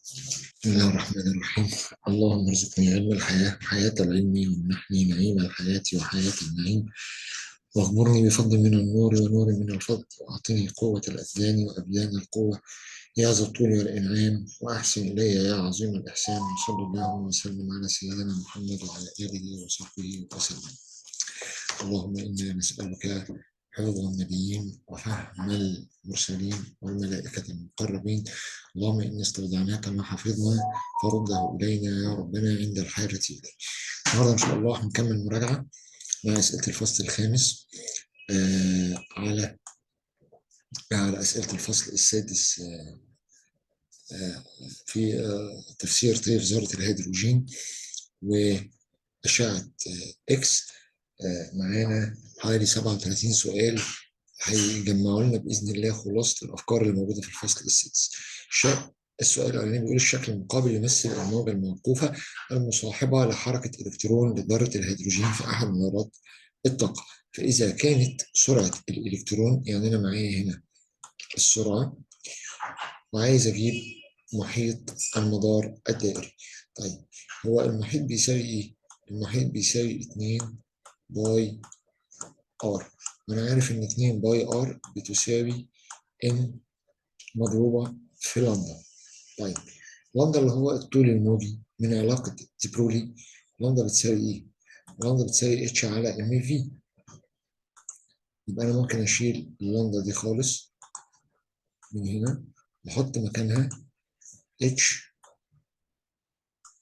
بسم الله الرحمن الرحيم. اللهم ارزقني علم الحياة، حياة العلم، وامنحني نعيم الحياة وحياة النعيم، واغمرني بفضل من النور ونور من الفضل، وأعطني قوة الأبدان وأبدان القوة يا ذا الطول والإنعام، وأحسن إلي يا عظيم الإحسان، وصلى الله وسلم على سيدنا محمد وعلى آله وصحبه وسلم. اللهم إنا نسألك حفظ النبيين وفهم المرسلين والملائكة المقربين. اللهم إنا استودعناك ما حفظنا فرده إلينا يا ربنا عند الحاجة إليه. النهارده إن شاء الله هنكمل مراجعة مع أسئلة الفصل الخامس على أسئلة الفصل السادس في تفسير طيف ذرة الهيدروجين وأشعة إكس. معانا حوالي 37 سؤال هيجمعوا لنا بإذن الله خلاصة الأفكار اللي موجودة في الفصل السادس. السؤال الأولاني بيقول الشكل المقابل يمثل الموجة الموقوفة المصاحبة لحركة إلكترون لذرة الهيدروجين في أحد مدارات الطاقة، فإذا كانت سرعة الإلكترون، يعني أنا معايا هنا السرعة وعايز أجيب محيط المدار الدائري. طيب هو المحيط بيساوي إيه؟ المحيط بيساوي 2 pi r، وأنا عارف إن 2 pi r بتساوي n مضروبة في لندا. طيب لندا اللي هو الطول الموجي من علاقة دي برولي، لندا بتساوي إيه؟ لندا بتساوي h على m v. يبقى أنا ممكن أشيل اللندا دي خالص من هنا وأحط مكانها h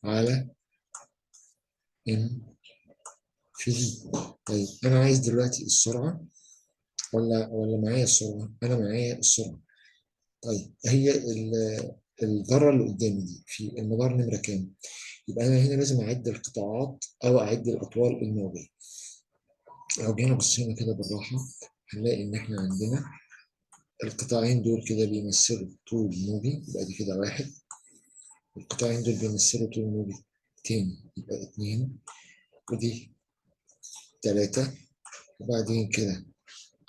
على m في v. طيب أنا عايز دلوقتي السرعة ولا معايا السرعة؟ أنا معايا السرعة. طيب هي الذرة اللي قدامي دي في المدار نمرة كام؟ يبقى أنا هنا لازم أعد القطاعات أو أعد الأطوال الموجية. لو جينا بصينا كده بالراحة هنلاقي إن إحنا عندنا القطاعين دول كده بيمثلوا طول موجي، يبقى دي كده واحد. القطاعين دول بيمثلوا طول موجي تاني، يبقى 2، ودي 3، وبعدين كده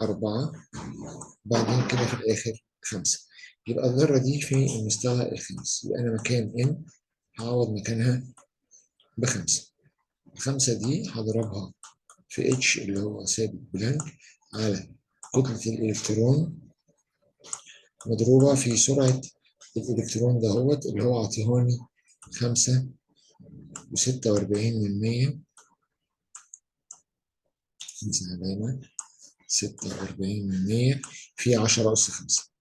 4، وبعدين كده في الآخر 5. يبقى الذرة دي في المستوى الخامس، يبقى أنا مكان n هعوض مكانها ب5. ال5 دي هضربها في h اللي هو ثابت بلانك على كتلة الإلكترون مضروبة في سرعة الإلكترون دهوت اللي هو عطيهاني 5.46، 5.46 في 10 أس 5.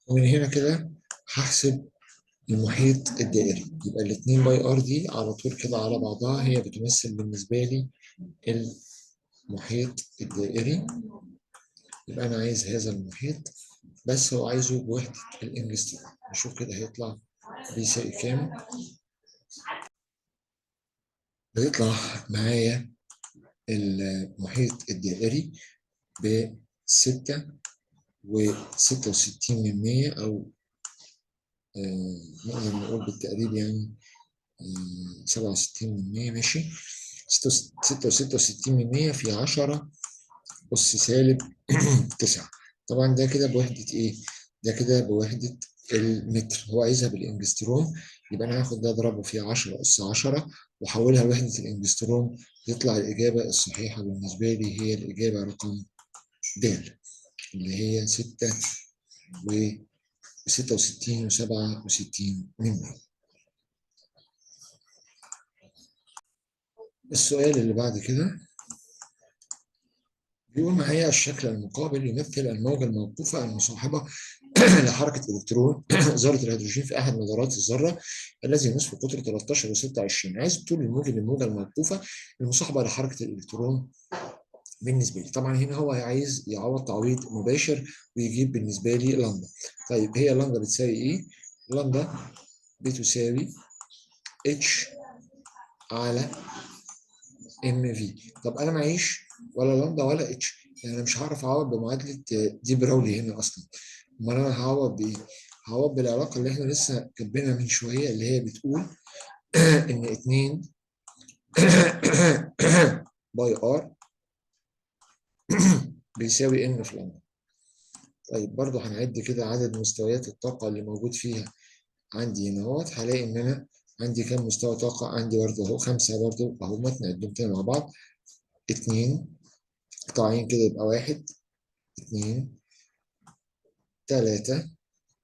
ومن هنا كده هحسب المحيط الدائري، يبقى الاتنين pi r دي على طول كده على بعضها هي بتمثل بالنسبة لي المحيط الدائري. يبقى أنا عايز هذا المحيط، بس هو عايزه بوحدة الإنجستروم. نشوف كده هيطلع بيساوي كام. بيطلع معايا المحيط الدائري ب6.66، أو نقدر نقول بالتقريب يعني 67%، ماشي، 6.66 في 10 أس سالب 9. طبعا ده كده بوحدة إيه؟ ده كده بوحدة المتر، هو عايزها بالإنجستروم، يبقى أنا هاخد ده أضربه في 10 أس 10 وأحولها لوحدة الإنجستروم، يطلع الإجابة الصحيحة بالنسبة لي هي الإجابة رقم د اللي هي 6.66 و67. السؤال اللي بعد كده بيقول معايا الشكل المقابل يمثل الموجة الموقوفة المصاحبة لحركة إلكترون ذرة الهيدروجين في أحد مدارات الذرة الذي نصف قطره 13.26. عايز الطول الموجي للموجة الموقوفة المصاحبة لحركة الإلكترون بالنسبة لي. طبعا هنا هو عايز يعوض تعويض مباشر ويجيب بالنسبة لي لندا. طيب هي لندا بتساوي إيه؟ لندا بتساوي h على m v. طب أنا معيش ولا لندا ولا h، يعني أنا مش هعرف أعوض بمعادلة دي براولي هنا أصلا. أمال أنا هعوض بإيه؟ هعوض بالعلاقة اللي إحنا لسه كاتبينها من شوية اللي هي بتقول إن 2 pi r بيساوي n في لندا. طيب برضو هنعد كده عدد مستويات الطاقة اللي موجود فيها عندي هنا اهوت. هلاقي إن أنا عندي كام مستوى طاقة؟ عندي برضو أهو 5 برضو أهو، ما نعدهم تاني مع بعض، 2 قطاعين كده يبقى 1 2 3،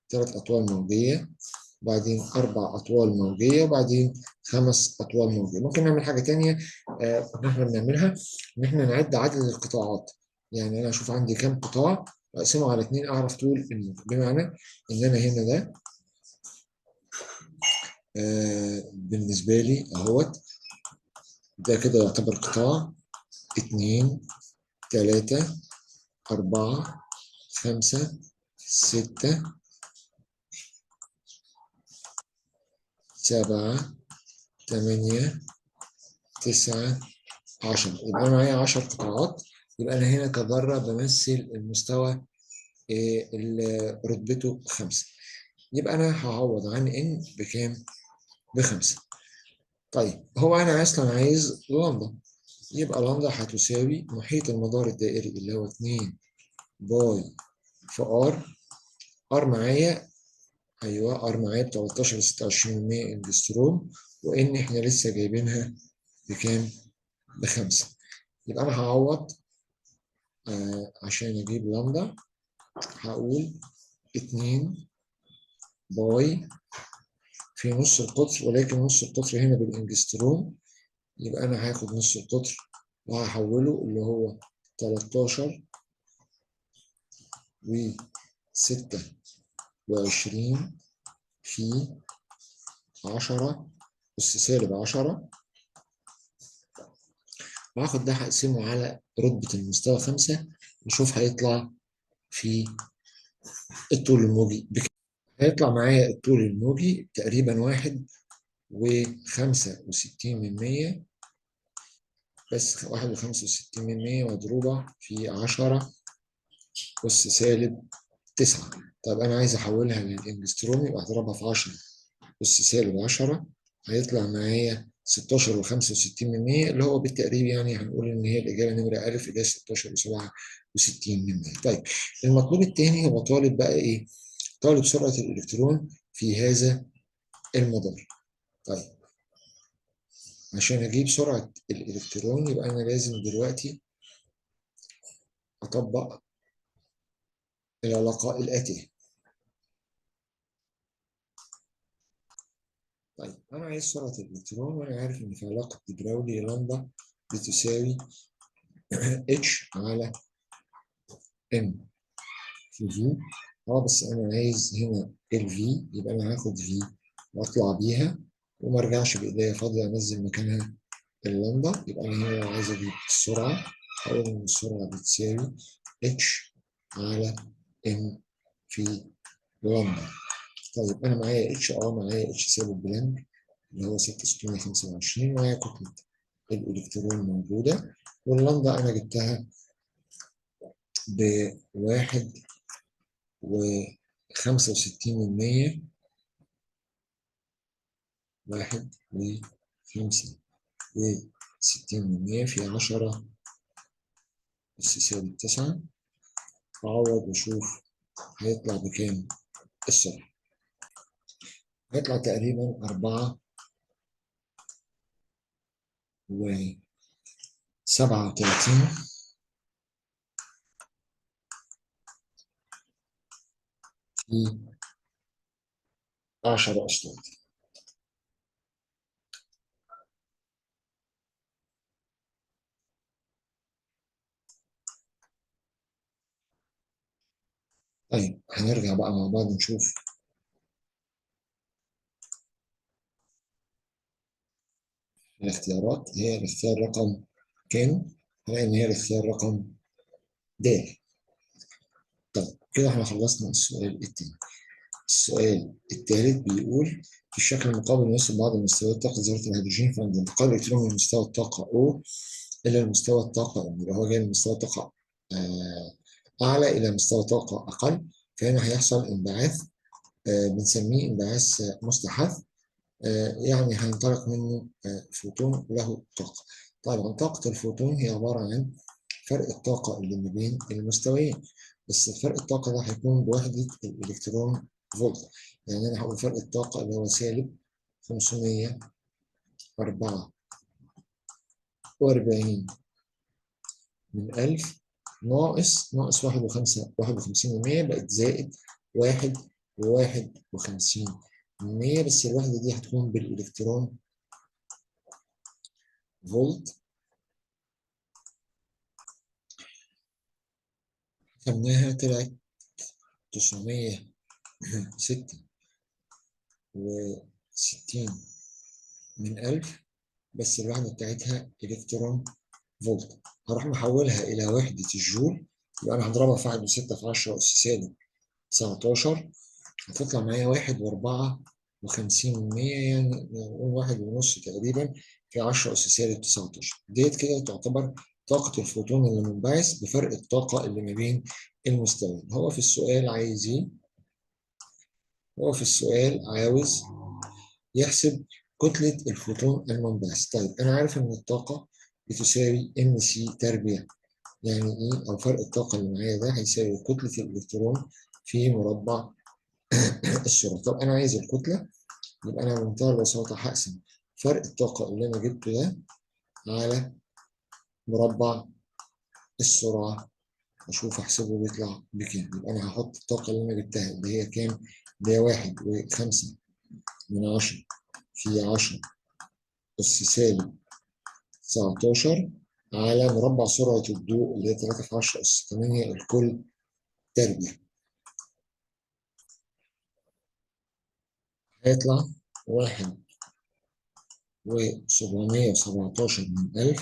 3 أطوال موجية، بعدين 4 أطوال موجية، وبعدين 5 أطوال موجية. ممكن نعمل حاجة تانية كنا إحنا بنعملها، إن إحنا نعد عدد القطاعات. يعني أنا أشوف عندي كام قطاع وأقسمه على 2 أعرف طول الموج. بمعنى إن أنا هنا ده بالنسبة لي أهوت، ده كده يعتبر قطاع، 2 3 4 5 6 7 8 9 10. يبقى أنا معايا 10 قطاعات. يبقى أنا هنا كذرة بمثل المستوى اللي رتبته 5. يبقى أنا هعوض عن N بكام؟ ب5. طيب هو أنا أصلاً عايز لامدا، يبقى لامدا هتساوي محيط المدار الدائري اللي هو 2 pi في R. R معايا، أيوه R معايا بتلتاشر ستة وعشرين من مية انجستروم، و N إحنا لسه جايبينها بكام؟ ب5. يبقى أنا هعوض عشان أجيب لامدا، هقول 2 pi في نص القطر، ولكن نص القطر هنا بالإنجستروم، يبقى أنا هاخد نص القطر وهحوله اللي هو تلتاشر وستة وعشرين في 10 أس سالب 10، وهاخد ده هقسمه على رتبة المستوى 5 وأشوف هيطلع في الطول الموجي بكام. هيطلع معايا الطول الموجي تقريباً واحد وخمسة وستين من مية، بس واحد وخمسة وستين من مية مضروبة في 10 أس سالب 9. طب أنا عايز أحولها للإنجستروم، يبقى هضربها في 10 أس سالب 10، هيطلع معايا ستاشر وخمسة وستين من مية، اللي هو بالتقريب هنقول إن هي الإجابة نمرة ألف، اللي هي ستاشر وسبعة وستين من مية. طيب المطلوب التاني هو طالب بقى إيه؟ طالب سرعة الإلكترون في هذا المدار. طيب عشان أجيب سرعة الإلكترون يبقى أنا لازم دلوقتي أطبق العلاقة الآتية. طيب أنا عايز سرعة الإلكترون، وأنا عارف إن في علاقة دي براولي لامدا بتساوي اتش على ام في في. بس أنا عايز هنا ال في، يبقى أنا هاخد في وأطلع بيها وما أرجعش بإيديا فاضية، أنزل مكانها اللامدا. يبقى أنا هنا لو عايز أجيب السرعة هقول إن السرعة بتساوي اتش على ام في لامدا. طيب أنا معايا اتش، معايا اتش ثابت بلانك اللي هو 6625، معايا كتلة الإلكترون موجودة، واللامدا أنا جبتها بواحد وخمسة وستين من مية، واحد وخمسة وستين من مية في 10 أس سالب 9. أعوض وأشوف هيطلع بكام السرعة. هيطلع تقريباً أربعة وسبعة وتلاتين في 10 أسطوانة. طيب هنرجع بقى مع بعض نشوف الاختيارات. هي الاختيار رقم كام؟ هنلاقي إن هي الاختيار رقم د. طيب كده احنا خلصنا السؤال التاني. السؤال التالت بيقول في الشكل المقابل يوصل بعض المستويات طاقة ذرة الهيدروجين، فعند انتقال الإلكترون من مستوى الطاقة O إلى مستوى الطاقة M، يبقى هو جاي من مستوى طاقة، أعلى إلى مستوى طاقة أقل، فهنا هيحصل انبعاث، بنسميه انبعاث مستحث، يعني هينطلق منه، فوتون له طاقة. طبعا طاقة الفوتون هي عبارة عن فرق الطاقة اللي ما بين المستويين. بس فرق الطاقة ده هيكون بوحدة الإلكترون فولت، يعني أنا هقول فرق الطاقة اللي هو سالب 544 من 1000 ناقص 1.51، بقت زائد 1.51، بس الوحدة دي هتكون بالإلكترون فولت. حسبناها طلعت 966 من 1000، بس الوحدة بتاعتها إلكترون فولت. هروح محولها إلى وحدة الجول، يبقى أنا هضربها في 1.6 في 10 أس سالب 19، هتطلع معايا 1.54، يعني نقول 1.5 تقريبا في 10 أس سالب 19. ديت كده تعتبر طاقة الفوتون اللي منبعث بفرق الطاقة اللي ما بين المستويين. هو في السؤال عايز إيه؟ هو في السؤال عاوز يحسب كتلة الفوتون المنبعث. طيب أنا عارف إن الطاقة بتساوي ام سي تربيع، يعني إيه؟ أو فرق الطاقة اللي معايا ده هيساوي كتلة الإلكترون في مربع السرعة. طب أنا عايز الكتلة، يبقى أنا بمنتهى البساطة هقسم فرق الطاقة اللي أنا جبته ده على مربع السرعة، أشوف أحسبه بيطلع بكام. يبقى أنا هحط الطاقة اللي أنا جبتها اللي هي كام؟ اللي هي 1.5 في 10 أس سالب 19 على مربع سرعة الضوء اللي هي 3 في 10 أس 8 الكل تربيع. هيطلع 1.717 من 1000،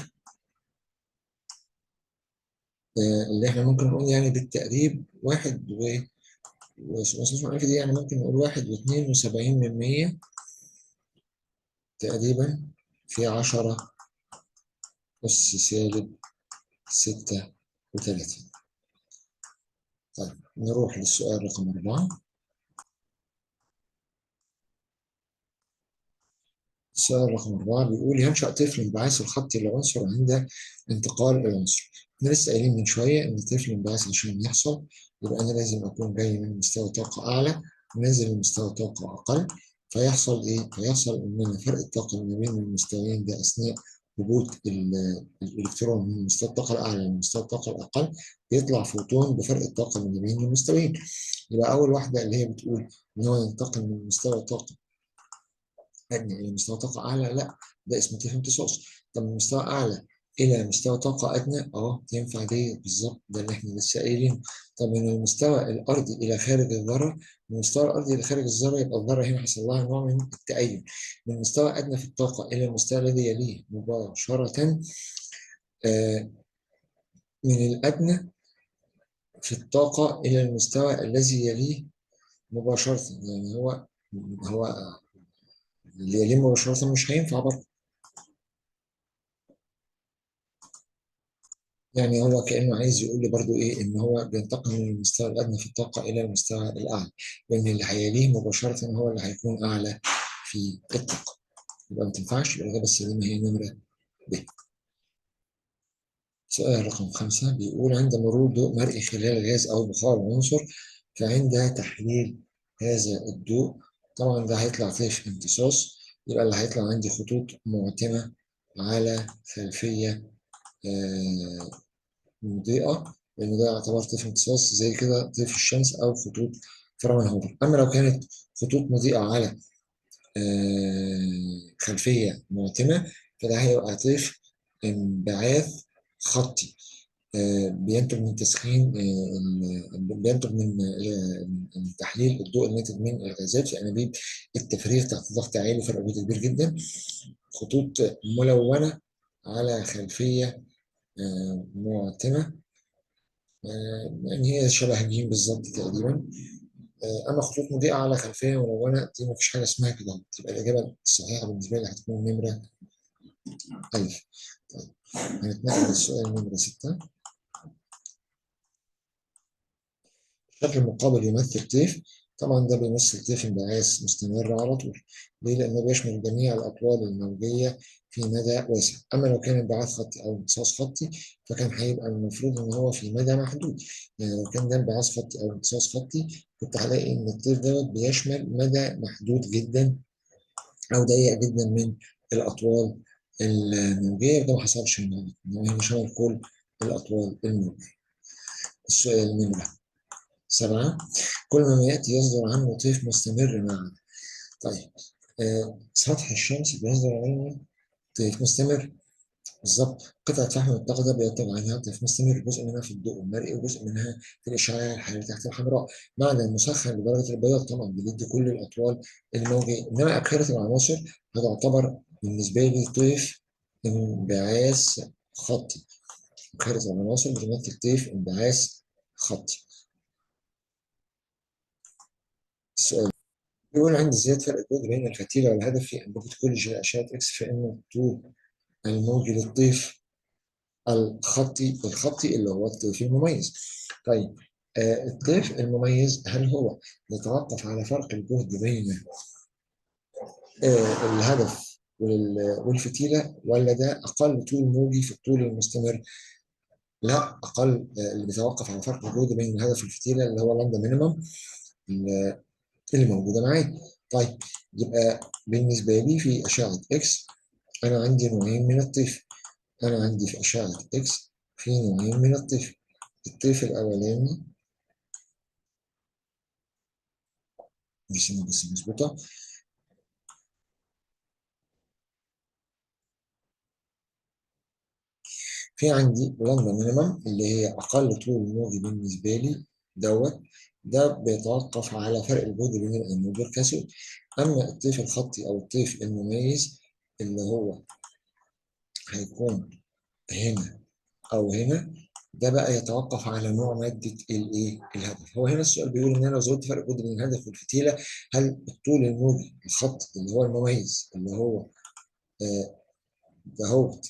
اللي احنا ممكن نقول يعني بالتقريب 1.717 دي، يعني ممكن نقول 1.72 تقريبا في 10 أس سالب 36. طيب نروح للسؤال رقم 4. السؤال رقم 4 بيقول ينشأ طفل انبعاث الخطي للعنصر عند انتقال العنصر. احنا لسه قايلين من شوية إن طفل انبعاث عشان يحصل يبقى أنا لازم أكون جاي من مستوى طاقة أعلى ونازل لمستوى طاقة أقل، فيحصل إيه؟ فيحصل إن أنا فرق الطاقة ما بين المستويين ده أثناء هبوط الإلكترون من مستوى الطاقة الأعلى لمستوى الطاقة الأقل بيطلع فوتون بفرق الطاقة ما بين المستويين. يبقى أول واحدة اللي هي بتقول إن هو ينتقل من مستوى طاقة أدنى إلى مستوى طاقة أعلى، لا ده اسمه طيف امتصاص. طب من مستوى أعلى إلى مستوى طاقة أدنى، تنفع دي بالظبط، ده اللي إحنا لسه قايلينه. طب من المستوى الأرضي إلى خارج الذرة، من المستوى الأرضي إلى خارج الذرة يبقى الذرة هنا حصل لها نوع من التأين. من مستوى أدنى في الطاقة إلى المستوى الذي يليه مباشرة، من الأدنى في الطاقة إلى المستوى الذي يليه مباشرة، يعني هو اللي يليه مباشرة مش هينفع برضه. يعني هو كأنه عايز يقول لي برضو إيه؟ إن هو بينتقل من المستوى الأدنى في الطاقة إلى المستوى الأعلى، لأن اللي هيليه مباشرة هو اللي هيكون أعلى في الطاقة. يبقى ما تنفعش، يبقى ده بس اللي هي نمرة ب. سؤال رقم 5 بيقول عند مرور ضوء مرئي خلال غاز أو بخار عنصر فعند تحليل هذا الضوء، طبعا ده هيطلع طيف امتصاص، يبقى اللي هيطلع عندي خطوط معتمة على خلفية مضيئة، لأن ده يعتبر طيف امتصاص زي كده طيف الشمس أو خطوط فراونهوفر. أما لو كانت خطوط مضيئة على خلفية معتمة فده هيبقى طيف انبعاث خطي، بينتج من تسخين، بينتج من تحليل الضوء الناتج من الغازات في انابيب التفريغ تحت ضغط عالي وفرق جهد كبير جدا. خطوط ملونة على خلفية معتمة، يعني هي شبه جيم بالظبط تقريبا. أما خطوط مضيئة على خلفية ملونة دي مفيش حاجة اسمها كده، تبقى الإجابة الصحيحة بالنسبة لي هتكون نمرة ألف. طيب هنتنقل للسؤال نمرة 6. الشكل المقابل يمثل طيف، طبعا ده بيمثل طيف انبعاث مستمر على طول. ليه؟ لأنه بيشمل جميع الأطوال الموجية في مدى واسع. اما لو كان انبعاث خطي او امتصاص خطي فكان هيبقى المفروض ان هو في مدى محدود. يعني لو كان ده انبعاث خطي او امتصاص خطي كنت هلاقي ان الطيف دوت بيشمل مدى محدود جدا او ضيق جدا من الاطوال الموجيه، وده ما حصلش النهارده، ان هو هنا شمل كل الاطوال الموجيه. السؤال نمره 7، كل ما ياتي يصدر عنه طيف مستمر مع. طيب سطح الشمس بيصدر عنه طيف مستمر بالظبط. قطعة فحم الطاقة بينتج عنها طيف مستمر، جزء منها في الضوء المرئي وجزء منها في الإشعاع الحراري تحت الحمراء. معدن مسخن لدرجة البياض طبعا بيدي كل الأطوال الموجية. إنما أبخرة العناصر هتعتبر بالنسبة لي طيف انبعاث خطي. أبخرة العناصر بتمثل طيف انبعاث خطي. السؤال بيقول عند زيادة فرق الجهد بين الفتيلة والهدف في أنبوبة كولج لأشعة إكس فإن الطول الموجي للطيف الخطي اللي هو الطيف المميز. طيب الطيف المميز هل هو يتوقف على فرق الجهد بين الهدف والفتيلة، ولا ده أقل طول موجي في الطول المستمر؟ لا، أقل اللي بيتوقف على فرق الجهد بين الهدف والفتيلة اللي هو lambda minimum اللي موجودة معايا. طيب يبقى بالنسبة لي في أشعة إكس أنا عندي نوعين من الطيف. أنا عندي في أشعة إكس في نوعين من الطيف. الطيف الأولاني مش بس مظبوطة. في عندي lambda minimum اللي هي أقل طول موجي بالنسبة لي دوت، ده بيتوقف على فرق الجهد بين الأنود والكاثود. أما الطيف الخطي أو الطيف المميز اللي هو هيكون هنا أو هنا، ده بقى يتوقف على نوع مادة الإيه؟ الهدف. هو هنا السؤال بيقول إن أنا لو زودت فرق الجهد بين الهدف والفتيلة هل الطول الموجي الخط اللي هو المميز اللي هو دهوت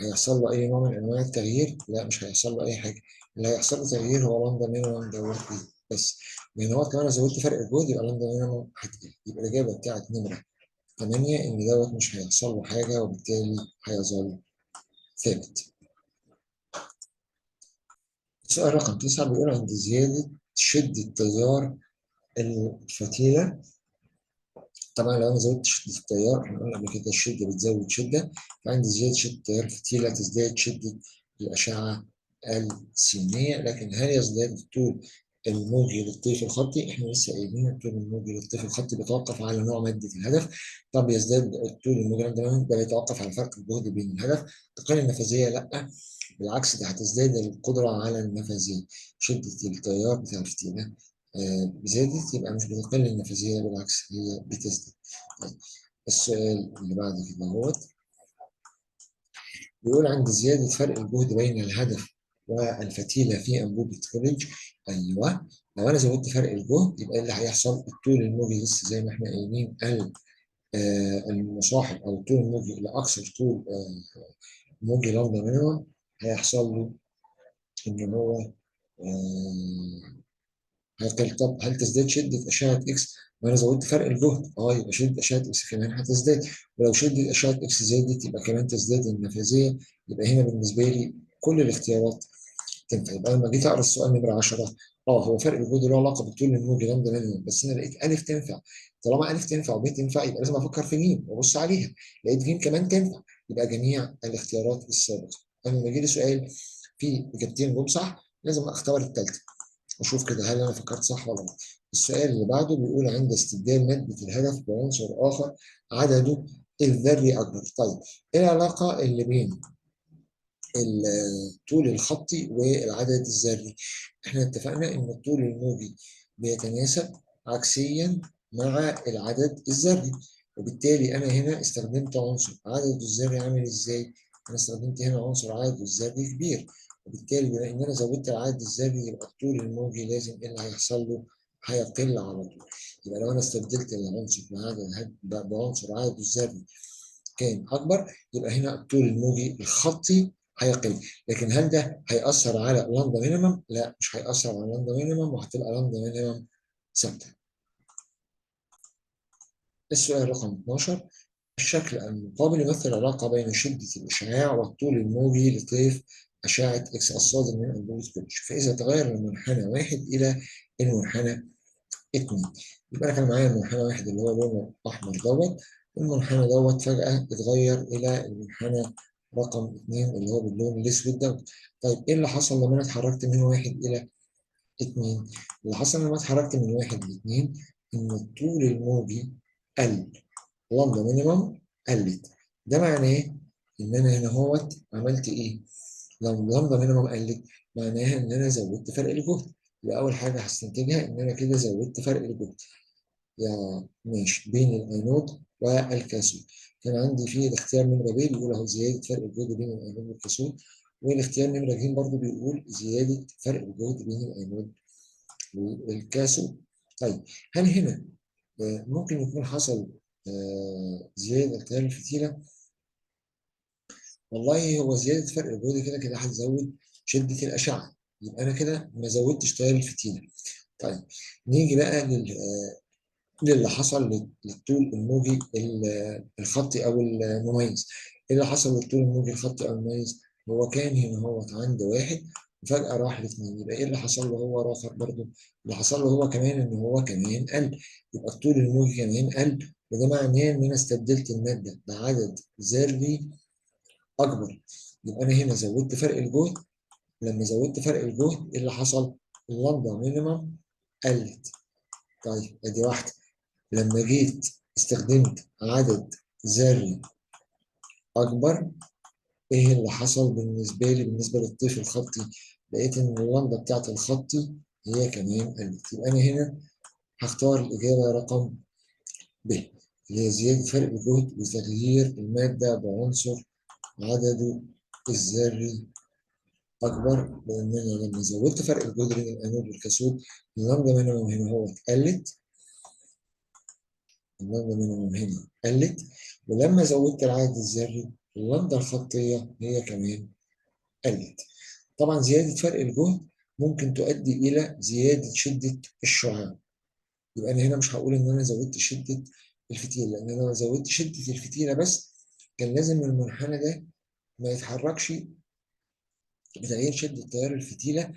هيحصل له أي نوع من أنواع التغيير؟ لا، مش هيحصل له أي حاجة. اللي هيحصل له تغيير هو lambda minimum دوت بس. لأن هو كمان لو زودت فرق الجهد يبقى lambda minimum هتقل. يبقى الإجابة بتاعت نمرة 8 إن دوت مش هيحصل له حاجة وبالتالي هيظل ثابت. السؤال رقم 9 بيقول عند زيادة شدة تيار الفتيلة. طبعا لو أنا زودت شدة التيار، احنا قلنا قبل كده الشدة بتزود شدة، فعند زيادة شدة تيار الفتيلة تزداد شدة الأشعة السينية. لكن هل يزداد الطول الموجي للطيف الخطي؟ احنا لسه قايلين الطول الموجي للطيف الخطي بيتوقف على نوع مادة الهدف. طب يزداد الطول الموجي ده بيتوقف على فرق الجهد بين الهدف. تقل النفاذية؟ لا، بالعكس ده هتزداد القدرة على النفاذية. شدة التيار بتاع الفتيلة زادت يبقى مش بتقل النفاذية، بالعكس هي بتزداد. طيب السؤال اللي بعد كده اهوت بيقول عند زيادة فرق الجهد بين الهدف والفتيلة في أنبوبة كولج. أيوه، لو أنا زودت فرق الجهد يبقى اللي هيحصل الطول الموجي لسه زي ما احنا قايلين المصاحب أو الطول الموجي لأقصر طول موجي lambda minimum هيحصل له إن هو هيقل. طب هل تزداد شدة أشعة إكس؟ ما أنا زودت فرق الجهد، يبقى شدة أشعة إكس كمان هتزداد، ولو شدة أشعة إكس زادت يبقى كمان تزداد النفاذية. يبقى هنا بالنسبة لي كل الاختيارات تنفع. يبقى لما جيت أقرأ السؤال نمرة 10، هو فرق الجهد له علاقة بالطول الموجي lambda minimum، بس أنا لقيت ألف تنفع. طالما ألف تنفع وب تنفع يبقى لازم أفكر في جيم وأبص عليها. لقيت جيم كمان تنفع، يبقى جميع الاختيارات السابقة. أنا لما يجي لي سؤال فيه إجابتين جم صح لازم أختار الثالثة وأشوف كده هل أنا فكرت صح ولا لا. السؤال اللي بعده بيقول عند استبدال مادة الهدف بعنصر آخر عدده الذري أكبر. طيب إيه العلاقة اللي بين الطول الخطي والعدد الذري؟ إحنا اتفقنا إن الطول الموجي بيتناسب عكسيا مع العدد الذري، وبالتالي أنا هنا استخدمت عنصر عدده الذري عامل إزاي؟ أنا استخدمت هنا عنصر عدده الذري كبير، وبالتالي بما إن أنا زودت العدد الذري يبقى الطول الموجي لازم إيه اللي هيحصل له؟ هيقل على طول. يبقى لو أنا استبدلت العنصر بعنصر عدده الذري كان أكبر يبقى هنا الطول الموجي الخطي هيقل. لكن هل ده هيأثر على lambda minimum؟ لا، مش هيأثر على lambda minimum، وهتبقى lambda minimum ثابتة. السؤال رقم 12 الشكل المقابل يمثل العلاقة بين شدة الإشعاع والطول الموجي لطيف أشعة إكس الصادر من أنبوبة كوليدج، فإذا تغير المنحنى 1 إلى المنحنى 2، يبقى أنا كان معايا المنحنى 1 اللي هو لونه أحمر دوت، المنحنى دوت فجأة اتغير إلى المنحنى رقم 2 اللي هو باللون الأسود دوت. طيب إيه اللي حصل لما أنا اتحركت من 1 إلى 2؟ اللي حصل لما اتحركت من 1 ل 2 إن الطول الموجي قل، lambda minimum قلت. ده معناه إن أنا هنا اهوت عملت إيه؟ لو lambda minimum قلت معناها إن أنا زودت فرق الجهد. يبقى أول حاجة هستنتجها إن أنا كده زودت فرق الجهد. يا ماشي بين الأنود والكاثود. كان عندي فيه الاختيار نمرة ب بيقول أهو زيادة فرق الجهد بين الأنود والكاثود، والاختيار نمرة ج برضه بيقول زيادة فرق الجهد بين الأنود والكاثود. طيب هل هنا ممكن يكون حصل زيادة تيار الفتيلة؟ والله هو زيادة فرق الجهد كده كده هتزود شدة الأشعة، يبقى أنا كده ما زودتش تيار الفتيلة. طيب نيجي بقى للي حصل للطول الموجي الخطي أو المميز. إيه اللي حصل للطول الموجي الخطي أو المميز؟ هو كان هنا هو عند 1 وفجأة راح ل2، يبقى إيه اللي حصل له هو راخر برضه؟ اللي حصل له هو كمان إن هو كمان قل، يبقى الطول الموجي كمان قل، وده معناه إن أنا استبدلت المادة بعدد ذري أكبر. يبقى أنا هنا زودت فرق الجهد، لما زودت فرق الجهد إيه اللي حصل؟ ال lambda minimum قلت. طيب أدي واحدة. لما جيت استخدمت عدد ذري أكبر، إيه اللي حصل بالنسبة لي بالنسبة للطيف الخطي؟ لقيت إن اللامدا بتاعت الخطي هي كمان قلت. يبقى أنا هنا هختار الإجابة رقم ب اللي هي زيادة فرق الجهد وتغيير المادة بعنصر عدده الذري أكبر، لأن أنا لما زودت فرق الجهد بين الأنود والكاثود ال lambda minimum هنا هو قلت، ال lambda minimum هنا قلت، ولما زودت العدد الذري اللامدا الخطية هي كمان قلت. طبعا زيادة فرق الجهد ممكن تؤدي إلى زيادة شدة الشعاع. يبقى أنا هنا مش هقول إن أنا زودت شدة الفتيلة، لأن أنا لو زودت شدة الفتيلة بس كان لازم المنحنى ده ما يتحركش بتغيير شدة تيار الفتيلة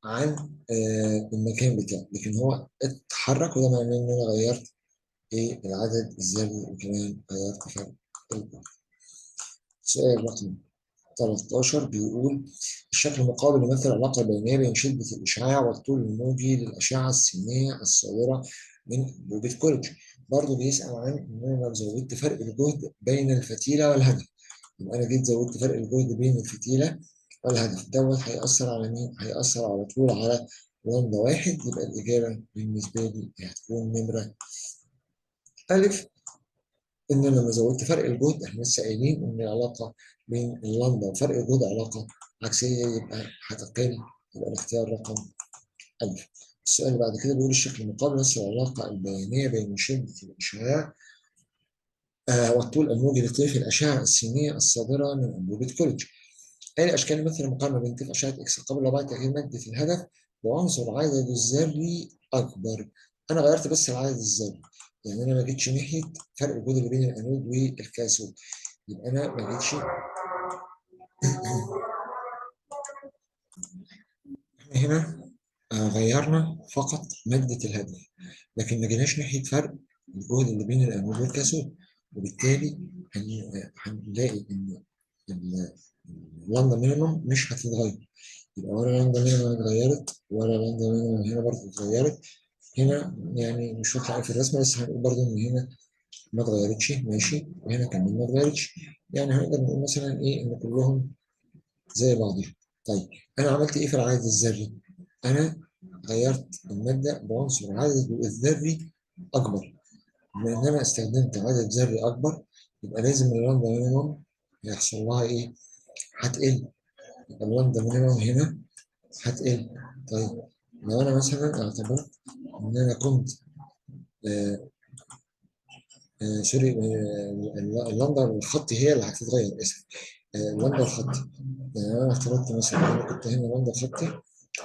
عن المكان بتاعه، لكن هو اتحرك، وده معناه إن أنا غيرت إيه العدد الذري وكمان غيرت فرق الجهد. سؤال رقم 13 بيقول الشكل المقابل يمثل العلاقة البينية بين شدة الإشعاع والطول الموجي للأشعة السينية الصادرة من أنبوبة كوليدج. برضه بيسأل عن إن أنا لو زودت فرق الجهد بين الفتيلة والهدف، يبقى أنا جيت زودت فرق الجهد بين الفتيلة والهدف، دوت هيأثر على مين؟ هيأثر على طول على لامدا 1. يبقى الإجابة بالنسبة لي هتكون نمرة ألف، إن أنا لما زودت فرق الجهد إحنا لسه قايلين إن العلاقة بين اللامدا وفرق الجهد علاقة عكسية، يبقى هتقل، يبقى الاختيار رقم ألف. السؤال اللي بعد كده بيقول الشكل المقابل يمثل العلاقة البيانية بين شدة الإشعاع والطول الموجي لطيف الأشعة السينية الصادرة من أنبوبة كوليدج. أي الأشكال يمثل المقارنة بين طيف أشعة إكس قبل وبعد تغيير مادة الهدف وعنصر عدده الذري أكبر. أنا غيرت بس العدد الذري، يعني أنا ما جيتش ناحية فرق الجهد اللي بين الأنود والكاثود، يبقى أنا ما جيتش. إحنا هنا غيرنا فقط مادة الهدف، لكن ما جيناش ناحية فرق الجهد اللي بين الأنود والكاثود، وبالتالي هنلاقي إن ال lambda minimum مش هتتغير. يبقى ولا lambda minimum اتغيرت ولا lambda minimum هنا برضه اتغيرت. هنا يعني مش واضحة في الرسمة، بس هنقول برضه إن هنا ما اتغيرتش، ماشي، وهنا كمان ما اتغيرتش. يعني هنقدر نقول مثلا إيه إن كلهم زي بعضهم. طيب أنا عملت إيه في العدد الذري؟ أنا غيرت المادة بعنصر عدد الذري أكبر. بما إن أنا استخدمت عدد ذري أكبر، يبقى لازم ال lambda minimum هيحصل لها إيه؟ هتقل. يبقى ال lambda minimum هنا هتقل. طيب لو أنا مثلا اعتبرت إن أنا كنت sorry، اللامدا الخطي هي اللي هتتغير، آسف، اللامدا الخطي. يعني أنا افترضت مثلا إن أنا كنت هنا لامدا خطي،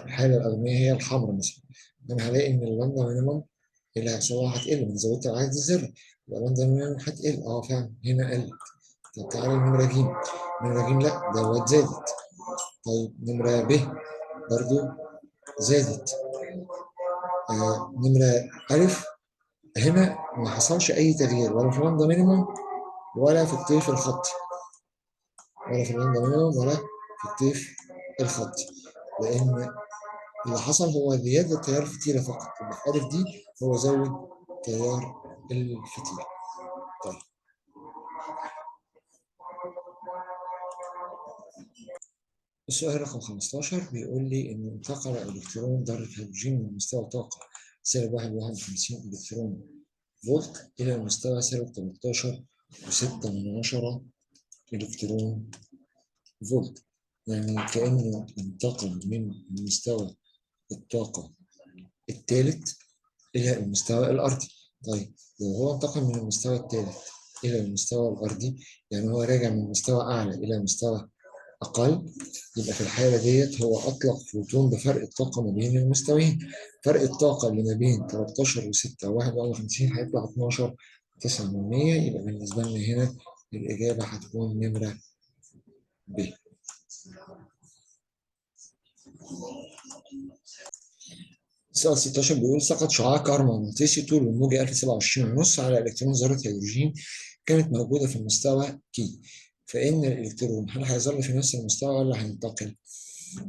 الحالة الأولانية هي الحمراء مثلا، أنا هلاقي إن ال lambda minimum اللي هيحصل لها هتقل، من زودت العدد الذري يبقى lambda minimum هتقل. فعلا هنا قلت. طب تعالى نمرة ج، نمرة ج لا دوت زادت. طيب نمرة ب برضو زادت. نمرة ألف هنا ما حصلش أي تغيير ولا في lambda minimum ولا في الطيف الخطي، ولا في ال lambda minimum ولا في الطيف الخطي، لأن اللي حصل هو زيادة تيار الفتيلة فقط. يبقى في ألف دي هو زود تيار الفتيلة. طيب السؤال رقم 15 بيقول لي إن انتقل إلكترون ذرة هيدروجين من مستوى طاقة سالب 1.51 إلكترون فولت إلى مستوى سالب 18.6 إلكترون فولت، يعني كأنه انتقل من مستوى الطاقة الثالث إلى المستوى الأرضي. طيب لو هو انتقل من المستوى الثالث إلى المستوى الأرضي، يعني هو راجع من مستوى أعلى إلى مستوى أقل، يبقى في الحالة ديت هو أطلق فوتون بفرق الطاقة ما بين المستويين. فرق الطاقة اللي ما بين 13.6 و 1.51 هيطلع 12.9، يبقى بالنسبة لنا هنا الإجابة هتكون نمرة ب. السؤال 16 بيقول سقط شعاع كهرومغناطيسي طول الموجة 1027.5 على إلكترون ذرة هيدروجين كانت موجودة في المستوى K، فإن الإلكترون هل هيظل في نفس المستوى ولا هينتقل؟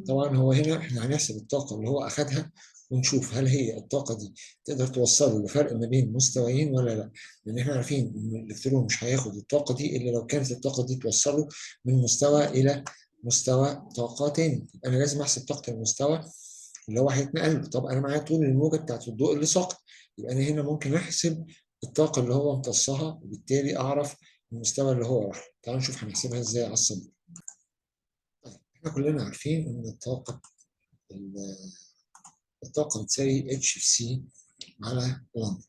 طبعا هو هنا إحنا هنحسب الطاقة اللي هو أخدها ونشوف هل هي الطاقة دي تقدر توصله لفرق ما بين مستويين ولا لا، لأن إحنا عارفين إن الإلكترون مش هياخد الطاقة دي إلا لو كانت الطاقة دي توصله من مستوى إلى مستوى طاقة تاني. يبقى أنا لازم أحسب طاقة المستوى اللي هو هيتنقل. طب أنا معايا طول الموجة بتاعت الضوء اللي ساقط، يبقى أنا هنا ممكن أحسب الطاقة اللي هو امتصها وبالتالي أعرف المستوى اللي هو راح. تعالوا نشوف هنحسبها إزاي على السبورة. طيب إحنا كلنا عارفين إن الطاقة بتساوي اتش في سي على لامدا.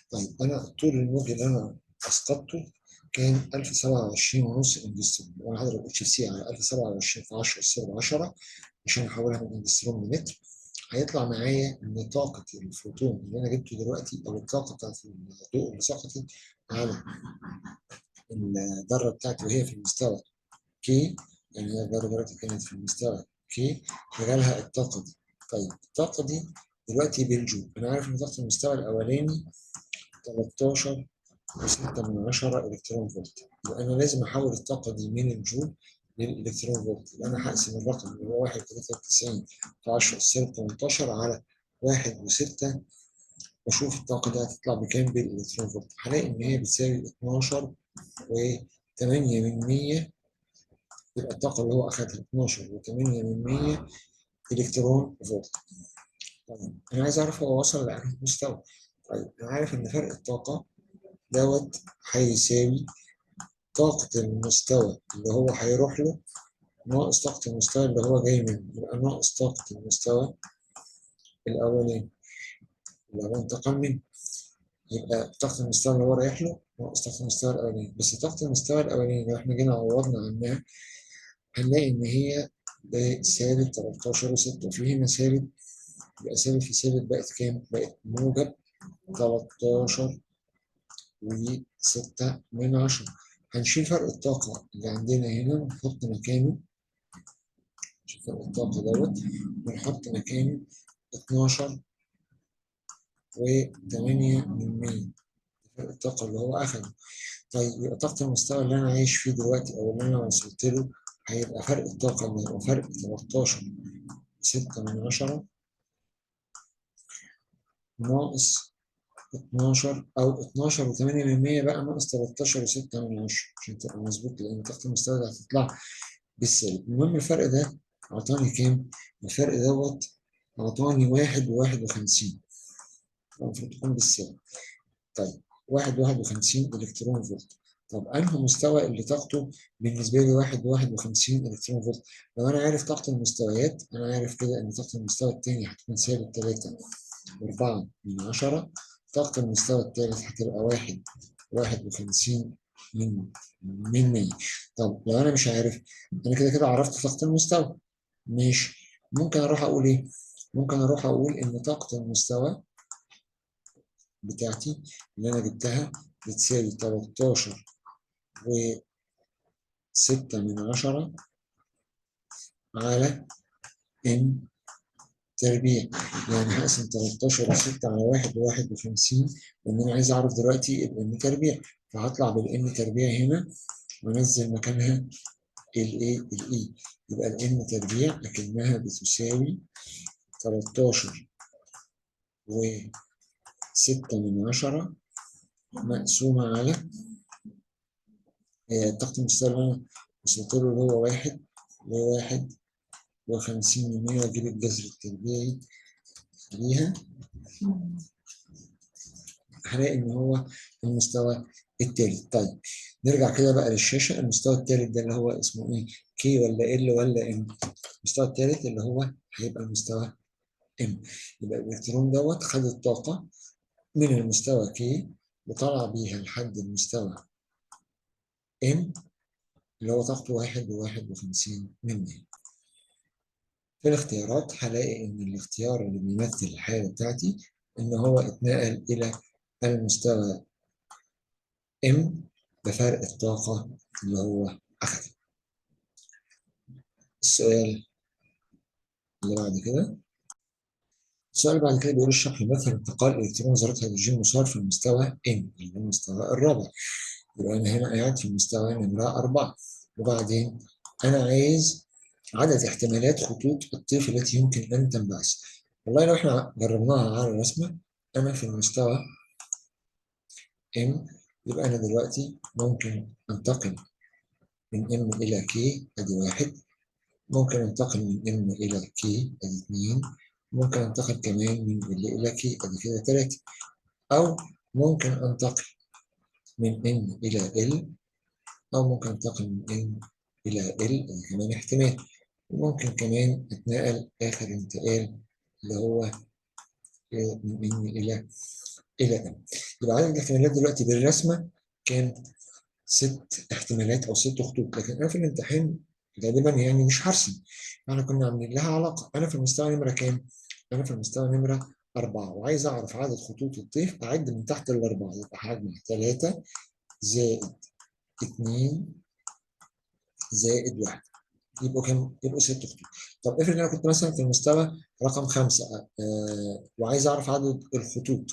طيب أنا طول الموج اللي أنا أسقطته كان 1027.5 انجستروم، وأنا هضرب اتش في سي على 1027 في 10 أس 10 عشان أحولها من انجستروم لمتر. هيطلع معايا إن طاقة الفوتون اللي أنا جبته دلوقتي أو الطاقة بتاعت الضوء اللي سقطت على الذرة بتاعتي وهي في المستوى K، يعني هي الذرة دلوقتي كانت في المستوى K، جالها الطاقة دي. طيب الطاقة دي دلوقتي بالجول، أنا عارف إن طاقة المستوى الأولاني 13.6 إلكترون فولت، يبقى أنا لازم أحول الطاقة دي من الجول للإلكترون فولت، يبقى أنا هقسم الرقم اللي هو 1.93 في 10 أس 18 على 1.6 وأشوف الطاقة دي هتطلع بكام بالإلكترون فولت. هلاقي إن هي بتساوي 12.8، يبقى الطاقة اللي هو أخدها 12.8 إلكترون فولت. طيب أنا عايز أعرف هو وصل لأنهي مستوى. طيب أنا عارف إن فرق الطاقة دوت هيساوي طاقة المستوى اللي هو هيروح له ناقص طاقة المستوى اللي هو جاي منه، يبقى ناقص طاقة المستوى الأولاني اللي هو انتقل منه، يبقى طاقة المستوى اللي هو رايح له ناقص طاقة المستوى الأولاني. بس طاقة المستوى الأولاني لو إحنا جينا عوضنا عنها هنلاقي إن هي بسالب 13.6، وفي هنا سالب، يبقى سالب في سالب بقت كام؟ بقت موجب 13.6. هنشيل فرق الطاقة اللي عندنا هنا ونحط مكانه، نشيل فرق الطاقة دوت ونحط مكانه 12.8 فرق الطاقة اللي هو أخده. طيب يبقى طاقة المستوى اللي أنا عايش فيه دلوقتي أو اللي أنا وصلت له هيبقى فرق الطاقة اللي هيبقى فرق 13.6 ناقص 12 أو 12.8 بقى ناقص 13.6 عشان تبقى مظبوط، لأن طاقة المستوى ده هتطلع بالسالب. المهم الفرق ده عطاني كام؟ الفرق دوت عطاني 1.51، المفروض تكون بالسالب. طيب 1.51 إلكترون فولت. طب أنهي مستوى اللي طاقته بالنسبة لي 1.51 إلكترون فولت؟ لو أنا عارف طاقة المستويات، أنا عارف كده إن طاقة المستوى الثاني هتكون سالب 3.4، طاقة المستوى الثالث هتبقى 1.51 من 100. طب لو أنا مش عارف، أنا كده كده عرفت طاقة المستوى، ماشي. ممكن أروح أقول إيه؟ ممكن أروح أقول إن طاقة المستوى بتاعتي اللي انا جبتها بتساوي 13.6 على n تربيع. يعني هقسم 13.6 على 1.51، لان انا عايز اعرف دلوقتي ال n تربيع، فهطلع بال n تربيع هنا وانزل مكانها الايه ال e، يبقى ال n تربيع لكنها بتساوي 13.6 مقسومة على الضغط المستوى اللي انا وصلت له اللي هو 1.51، واجيب الجذر التربيعي ليها، هلاقي ان هو المستوى الثالث. طيب نرجع كده بقى للشاشه. المستوى الثالث ده اللي هو اسمه ايه؟ K ولا L ولا M؟ المستوى الثالث اللي هو هيبقى المستوى M. يبقى الالكترون دوت خد الطاقة من المستوى K وطلع بيها لحد المستوى M اللي هو طاقته 1.51. في الاختيارات هلاقي إن الاختيار اللي بيمثل الحالة بتاعتي إن هو اتنقل إلى المستوى M بفرق الطاقة اللي هو أخده. السؤال اللي بعد كده، السؤال اللي بعد كده بيقول الشرح يمثل انتقال إلكترون ذرة هيدروجين مسار في المستوى N اللي هو المستوى الرابع. يبقى أنا هنا قاعد في المستوى نمرة 4، وبعدين أنا عايز عدد احتمالات خطوط الطيف التي يمكن أن تنبعث. والله لو احنا جربناها على الرسمة، أنا في المستوى M، يبقى أنا دلوقتي ممكن أنتقل من M إلى K أدي 1، ممكن أنتقل من M إلى K أدي 2، ممكن أنتقل كمان من L إلى K أدي كده 3، أو ممكن أنتقل من M إلى L، أو ممكن أنتقل من M إلى L أدي كمان احتمال، وممكن كمان أتنقل آخر انتقال اللي هو من M إلى M. يبقى عدد الاحتمالات دلوقتي بالرسمة كان 6 احتمالات أو 6 خطوط، لكن أنا في الامتحان غالبا يعني مش هرسم، احنا كنا عاملين لها علاقة. أنا في المستوى نمرة كام؟ أنا في المستوى نمرة 4، وعايز أعرف عدد خطوط الطيف، أعد من تحت ال4، يبقى هجمع 3 زائد 2 زائد 1، يبقوا كام؟ يبقوا 6 خطوط. طب افرض انا كنت مثلا في المستوى رقم 5 وعايز اعرف عدد الخطوط،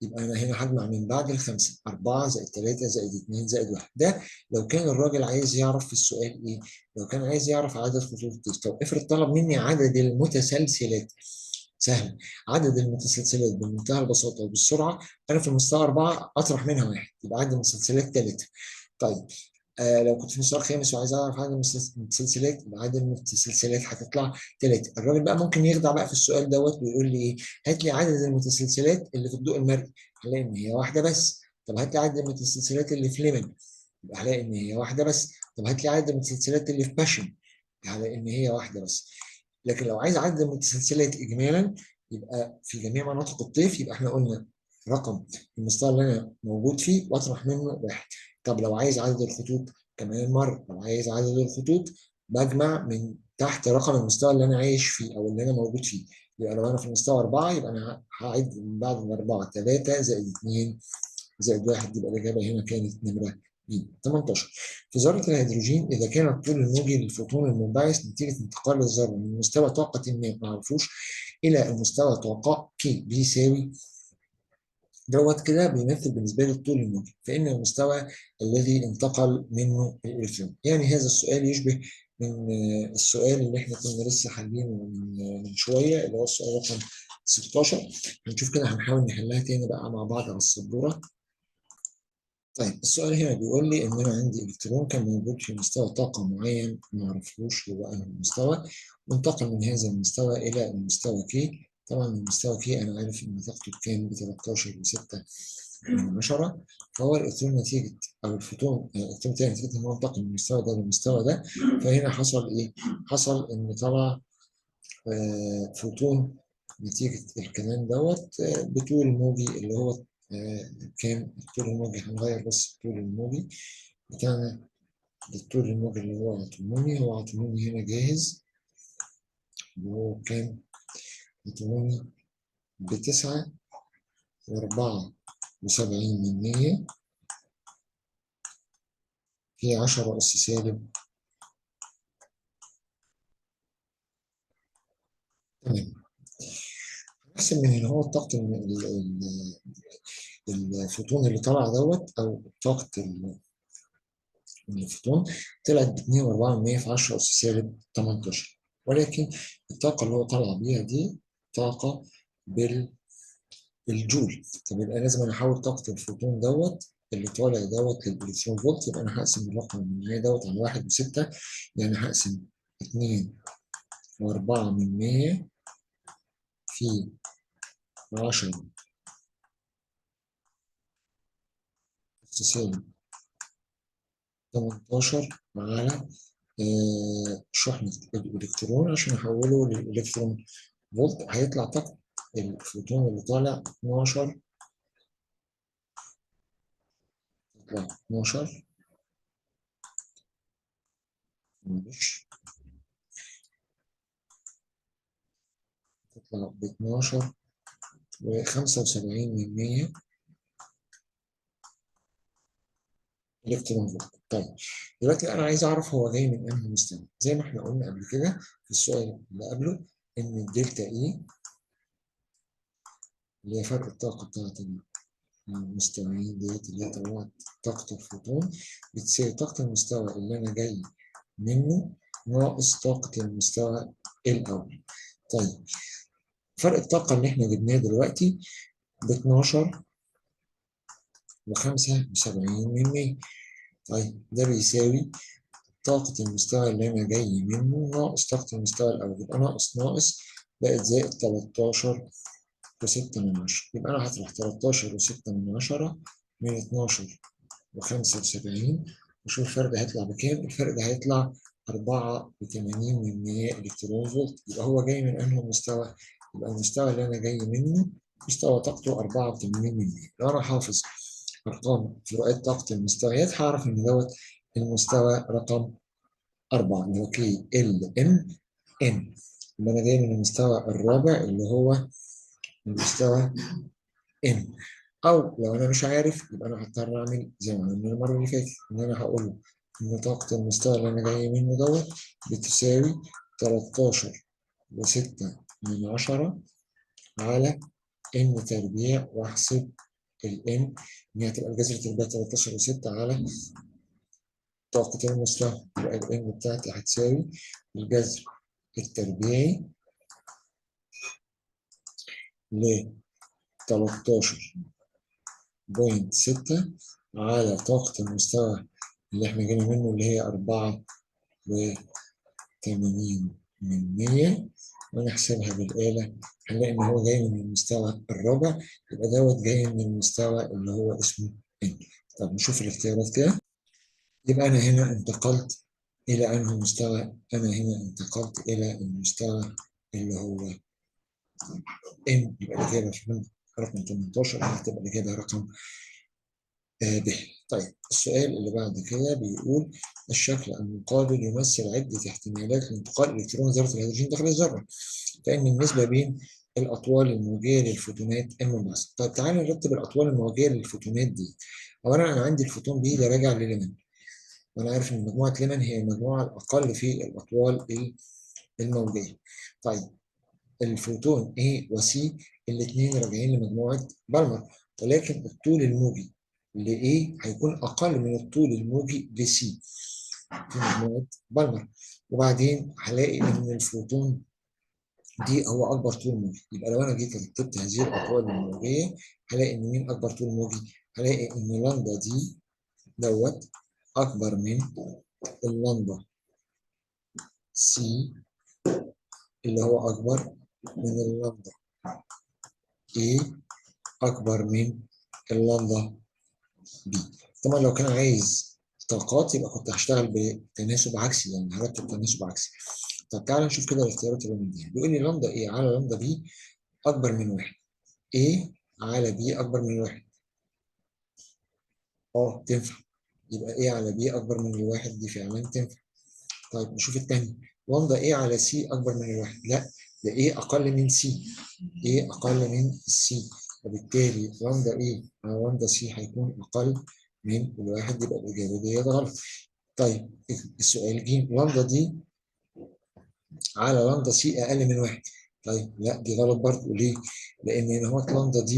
يبقى انا هنا هجمع من بعد ال5 4 زائد 3 زائد 2 زائد 1. ده لو كان الراجل عايز يعرف في السؤال ايه؟ لو كان عايز يعرف عدد خطوط الطيف. طب افرض طلب مني عدد المتسلسلات، سهل، عدد المتسلسلات بمنتهى البساطة وبالسرعه، انا في المستوى 4 اطرح منها 1، يبقى عدد المتسلسلات 3. طيب لو كنت في المستوى الخامس وعايز اعرف عدد المتسلسلات، يبقى عدد المتسلسلات هتطلع 3. الراجل بقى ممكن يخدع بقى في السؤال دوت ويقول لي ايه؟ هات لي عدد المتسلسلات اللي في الضوء المرئي، هلاقي ان هي واحدة بس. طب هات لي عدد المتسلسلات اللي في ليمن، يبقى هلاقي ان هي واحدة بس. طب هات لي عدد المتسلسلات اللي في باشن، هلاقي ان هي واحدة بس. لكن لو عايز عدد المتسلسلات اجمالا يبقى في جميع مناطق الطيف، يبقى احنا قلنا رقم المستوى اللي انا موجود فيه واطرح منه 1. طب لو عايز عدد الخطوط كمان مرة، لو عايز عدد الخطوط بجمع من تحت رقم المستوى اللي انا عايش فيه او اللي انا موجود فيه. يبقى لو انا في المستوى 4 يبقى انا هعد من بعد ال4 3 زائد 2 زائد 1، يبقى الاجابة هنا كانت نمره ب. 18 في ذره الهيدروجين اذا كان الطول الموجي للفوتون المنبعث نتيجة انتقال الذرة من مستوى طاقة ما معرفوش الى المستوى طاقة K بيساوي دوت كده، بيمثل بالنسبة لي الطول الموجي، فان المستوى الذي انتقل منه الالكترون. يعني هذا السؤال يشبه من السؤال اللي احنا كنا لسه حالينه من شوية اللي هو السؤال رقم 16. هنشوف كده، هنحاول نحلها تاني بقى مع بعض على السبوره. طيب السؤال هنا بيقول لي ان انا عندي الكترون كان موجود في مستوى طاقة معين ما اعرفوش هو انهي مستوى، وانتقل من هذا المستوى الى المستوى K. طبعا المستوى K انا عارف ان طاقته بكام، ب 13.6، فهو الالكترون نتيجة او الفوتون الالكترون بتاعي نتيجة ان هو انتقل من المستوى ده للمستوى ده، فهنا حصل ايه؟ حصل ان طلع فوتون نتيجة الكلام دوت بطول موجي اللي هو كام؟ الطول الموجي هنغير بس الطول الموجي بتاعنا للطول الموجي اللي هو عطوموني، هو عطوموني هنا جاهز اللي هو كام؟ عطوموني ب 9.4 من في 10 أس سالب 8. هنحسب من هنا هو طاقة الفوتون اللي طلع دوت، أو طاقة الفوتون طلعت ب 2.4 في 10 أس سالب 18، ولكن الطاقة اللي هو طلع بيها دي طاقة بالجول. طب يبقى لازم أنا أحول طاقة الفوتون دوت اللي طالع دوت للإلكترون فولت، يبقى أنا هقسم الرقم اللي معايا دوت على 1.6، يعني هقسم 2.4 في 10 أس سالب 18 على شحنة الإلكترون عشان أحوله للإلكترون فولت. هيطلع طاقة الفوتون اللي طالع 12، يطلع 12، معلش تطلع ب 12.75 إلكترون فولت. طيب دلوقتي أنا عايز أعرف هو جاي من أنهي مستوى. زي ما إحنا قلنا قبل كده في السؤال اللي قبله إن ال delta E اللي هي فرق الطاقة بتاعت المستويين ديت اللي هي طلعت طاقة الفوتون بتساوي طاقة المستوى اللي أنا جاي منه ناقص طاقة المستوى الأول. طيب فرق الطاقة اللي إحنا جبناه دلوقتي ب 12.75. طيب ده بيساوي طاقة المستوى اللي أنا جاي منه ناقص طاقة المستوى الأول، يبقى ناقص ناقص بقت زائد 13.6. يبقى أنا هطرح 13.6 من 12.75 وأشوف الفرق ده هيطلع بكام. الفرق ده هيطلع 84 إلكترون فولت. يبقى هو جاي من أنهي مستوى؟ يبقى المستوى اللي أنا جاي منه مستوى طاقته 84. لو أنا حافظ أرقام فروقات طاقة المستويات هعرف إن دوت المستوى رقم 4 اللي هو K L M N. يبقى أنا جاي من المستوى الرابع اللي هو المستوى N. أو لو أنا مش عارف يبقى أنا هضطر أعمل زي ما عملنا المرة اللي فاتت، إن أنا هقول له إن طاقة المستوى اللي أنا جاي منه دوت بتساوي 13.6 على N تربيع، وأحسب ال N إن هي هتبقى الجذر تربيع 13.6 على طاقة المستوى. يبقى ال N بتاعتي هتساوي الجذر التربيعي ل 13.6 على طاقة المستوى اللي احنا جينا منه اللي هي 84، ونحسبها بالآلة هنلاقي إن هو جاي من المستوى الرابع، يبقى دوت جاي من المستوى اللي هو اسمه N. طب نشوف الاختيارات كده. يبقى أنا هنا انتقلت إلى أنهي مستوى؟ أنا هنا انتقلت إلى المستوى اللي هو N. يبقى الإجابة في رقم 18 هتبقى الإجابة رقم ب. طيب السؤال اللي بعد كده بيقول الشكل المقابل يمثل عدة احتمالات لانتقال إلكترون ذرة الهيدروجين داخل الذرة، فإن النسبة بين الأطوال الموجية للفوتونات المنبعثة. طيب تعالى نرتب الأطوال الموجية للفوتونات دي. أولا أنا عندي الفوتون B ده راجع لليمن، وأنا عارف إن مجموعة ليمن هي المجموعة الأقل في الأطوال الموجية. طيب الفوتون A و C الاثنين راجعين لمجموعة بالمر، ولكن الطول الموجي ل A هيكون أقل من الطول الموجي ل C في مجموعة بالمر. وبعدين هلاقي إن الفوتون D هو أكبر طول موجي. يبقى لو أنا جيت رتبت هذه الأطوال الموجية هلاقي إن مين أكبر طول موجي؟ هلاقي إن lambda D دوت أكبر من ال lambda C اللي هو أكبر من ال lambda A أكبر من ال lambda B. طبعا لو كان عايز طاقات يبقى كنت هشتغل بتناسب عكسي، يعني هرتب تناسب عكسي. طب تعالى نشوف كده الاختيارات اللي مديها. بيقول لي lambda A على lambda B أكبر من 1، A على B أكبر من 1. تنفع، يبقى A على B أكبر من 1 دي فعلا تنفع. طيب نشوف الثاني، lambda A على C أكبر من 1، لا ده A أقل من C، A أقل من C، وبالتالي lambda A على lambda C هيكون اقل من الواحد، يبقى الاجابة دي غلط. طيب السؤال ج lambda D على lambda C اقل من واحد. طيب لا دي غلط برضه، ليه؟ لان هنا هو lambda D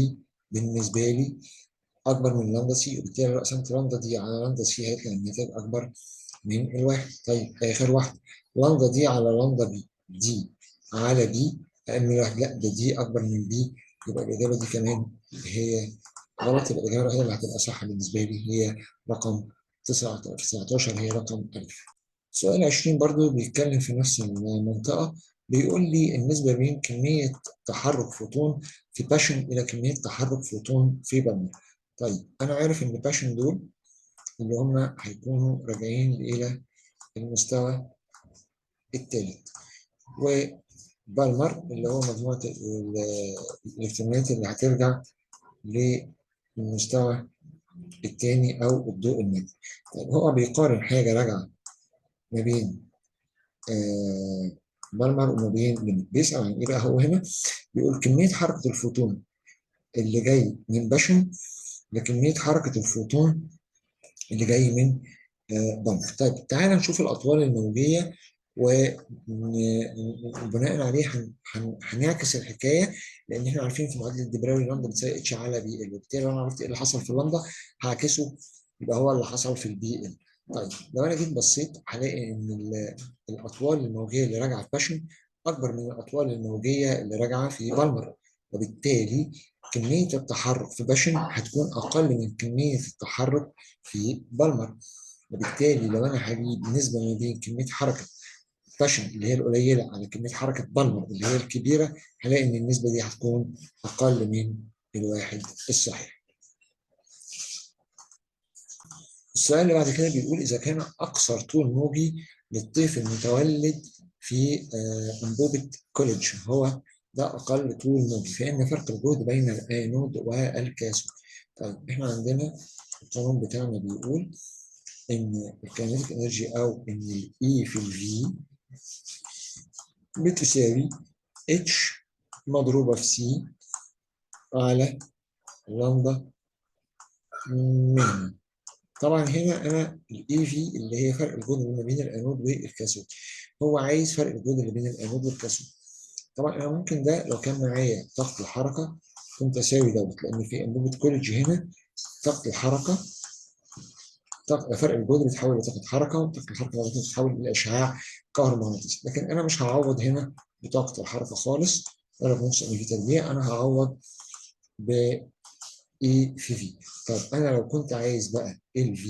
بالنسبة لي اكبر من lambda C، وبالتالي لو قسمت lambda D على lambda C هيطلع الناتج اكبر من الواحد. طيب اخر واحدة lambda D على lambda B، D على B اقل من الواحد، لا ده D اكبر من B، يبقى الاجابة دي كمان هي غلط. يبقى الاجابة الوحيدة اللي هتبقى صح بالنسبة لي هي رقم 19، هي رقم ألف. سؤال 20 برضو بيتكلم في نفس المنطقة، بيقول لي النسبة بين كمية تحرك فوتون في باشن إلى كمية تحرك فوتون في بالمر. طيب أنا عارف إن باشن دول اللي هم هيكونوا راجعين إلى المستوى الثالث، وبالمر اللي هو مجموعة الإلكترونات اللي هترجع للمستوى الثاني أو الضوء الناتج. طيب هو بيقارن حاجة راجعة ما بين بالمر وما بين ليميت، بيسأل عن إيه بقى هو هنا؟ بيقول كمية حركة الفوتون اللي جاي من باشن لكمية حركة الفوتون اللي جاي من بالمر. طيب تعالى نشوف الأطوال الموجية وبناء عليه هنعكس الحكاية، لأن احنا عارفين في معادلة دي بروي لامدا بتساوي H على PL، وبالتالي لو انا عرفت ايه اللي حصل في اللامدا هعكسه يبقى هو اللي حصل في ال PL. طيب لو انا جيت بصيت هلاقي ان الاطوال الموجيه اللي راجعه في باشن اكبر من الاطوال الموجيه اللي راجعه في بالمر، وبالتالي كمية التحرك في باشن هتكون اقل من كمية التحرك في بالمر، وبالتالي لو انا هجيب نسبه ما بين كمية حركة باشن اللي هي القليلة على كمية حركة بالمر اللي هي الكبيرة، هلاقي ان النسبة دي هتكون اقل من الواحد الصحيح. السؤال اللي بعد كده بيقول إذا كان أقصر طول موجي للطيف المتولد في أنبوبة كوليدج هو ده أقل طول موجي، فإن فرق الجهد بين الأنود والكاثود. طيب إحنا عندنا القانون بتاعنا بيقول إن ال kinetic energy أو إن ال E في ال V بتساوي H مضروبة في C على lambda minimum. طبعا هنا انا ال E V اللي هي فرق الجهد ما بين الانود والكاثود، هو عايز فرق الجهد اللي بين الانود والكاثود. طبعا انا ممكن ده لو كان معايا طاقة الحركة كنت اساوي دوت، لان في انبوبة كوليدج هنا طاقة الحركة فرق الجهد بيتحول لطاقة حركة، وطاقة الحركة بعد كده بتتحول الى اشعاع كهرومغناطيسي. لكن انا مش هعوض هنا بطاقة الحركة خالص ولا بنص m v تربيع، انا هعوض ب E في V. طب انا لو كنت عايز بقى ال V،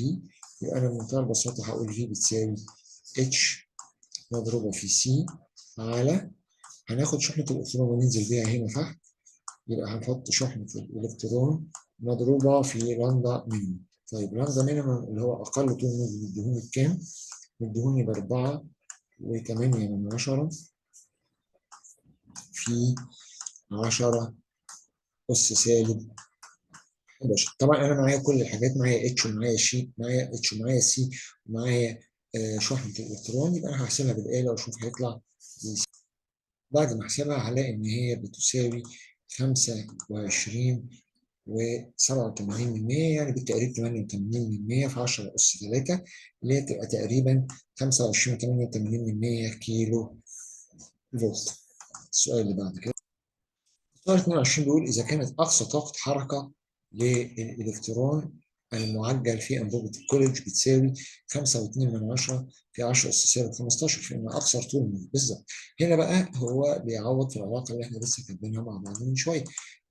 يبقى انا بمنتهى البساطة هقول V بتساوي H مضروبة في C على، هناخد شحنه الالكترون وننزل بيها هنا تحت، يبقى هنحط شحنه الالكترون مضروبة في lambda minimum. طيب lambda minimum اللي هو اقل طول موجي مديهوني بكام؟ مديهوني ب 4.8 في 10 أس سالب 11. طبعا انا معايا كل الحاجات، معايا H ومعايا شي، معايا H ومعايا C ومعايا شحنه الالكترون، يبقى انا هحسبها بالاله واشوف هيطلع. بعد ما احسبها هلاقي ان هي بتساوي 25.87، يعني بالتقريب 88% في 10 أس 3، اللي هي تبقى تقريبا 25.88 كيلو فولت. السؤال اللي بعد كده السؤال 22 بيقول إذا كانت أقصى طاقة حركة للإلكترون المعجل في أنبوبة الكوليدج بتساوي 5.2 في 10 أس سالب 15، فإن أقصر طول موجي بالظبط. هنا بقى هو بيعوض في العلاقة اللي إحنا لسه كاتبينها مع بعض من شوية،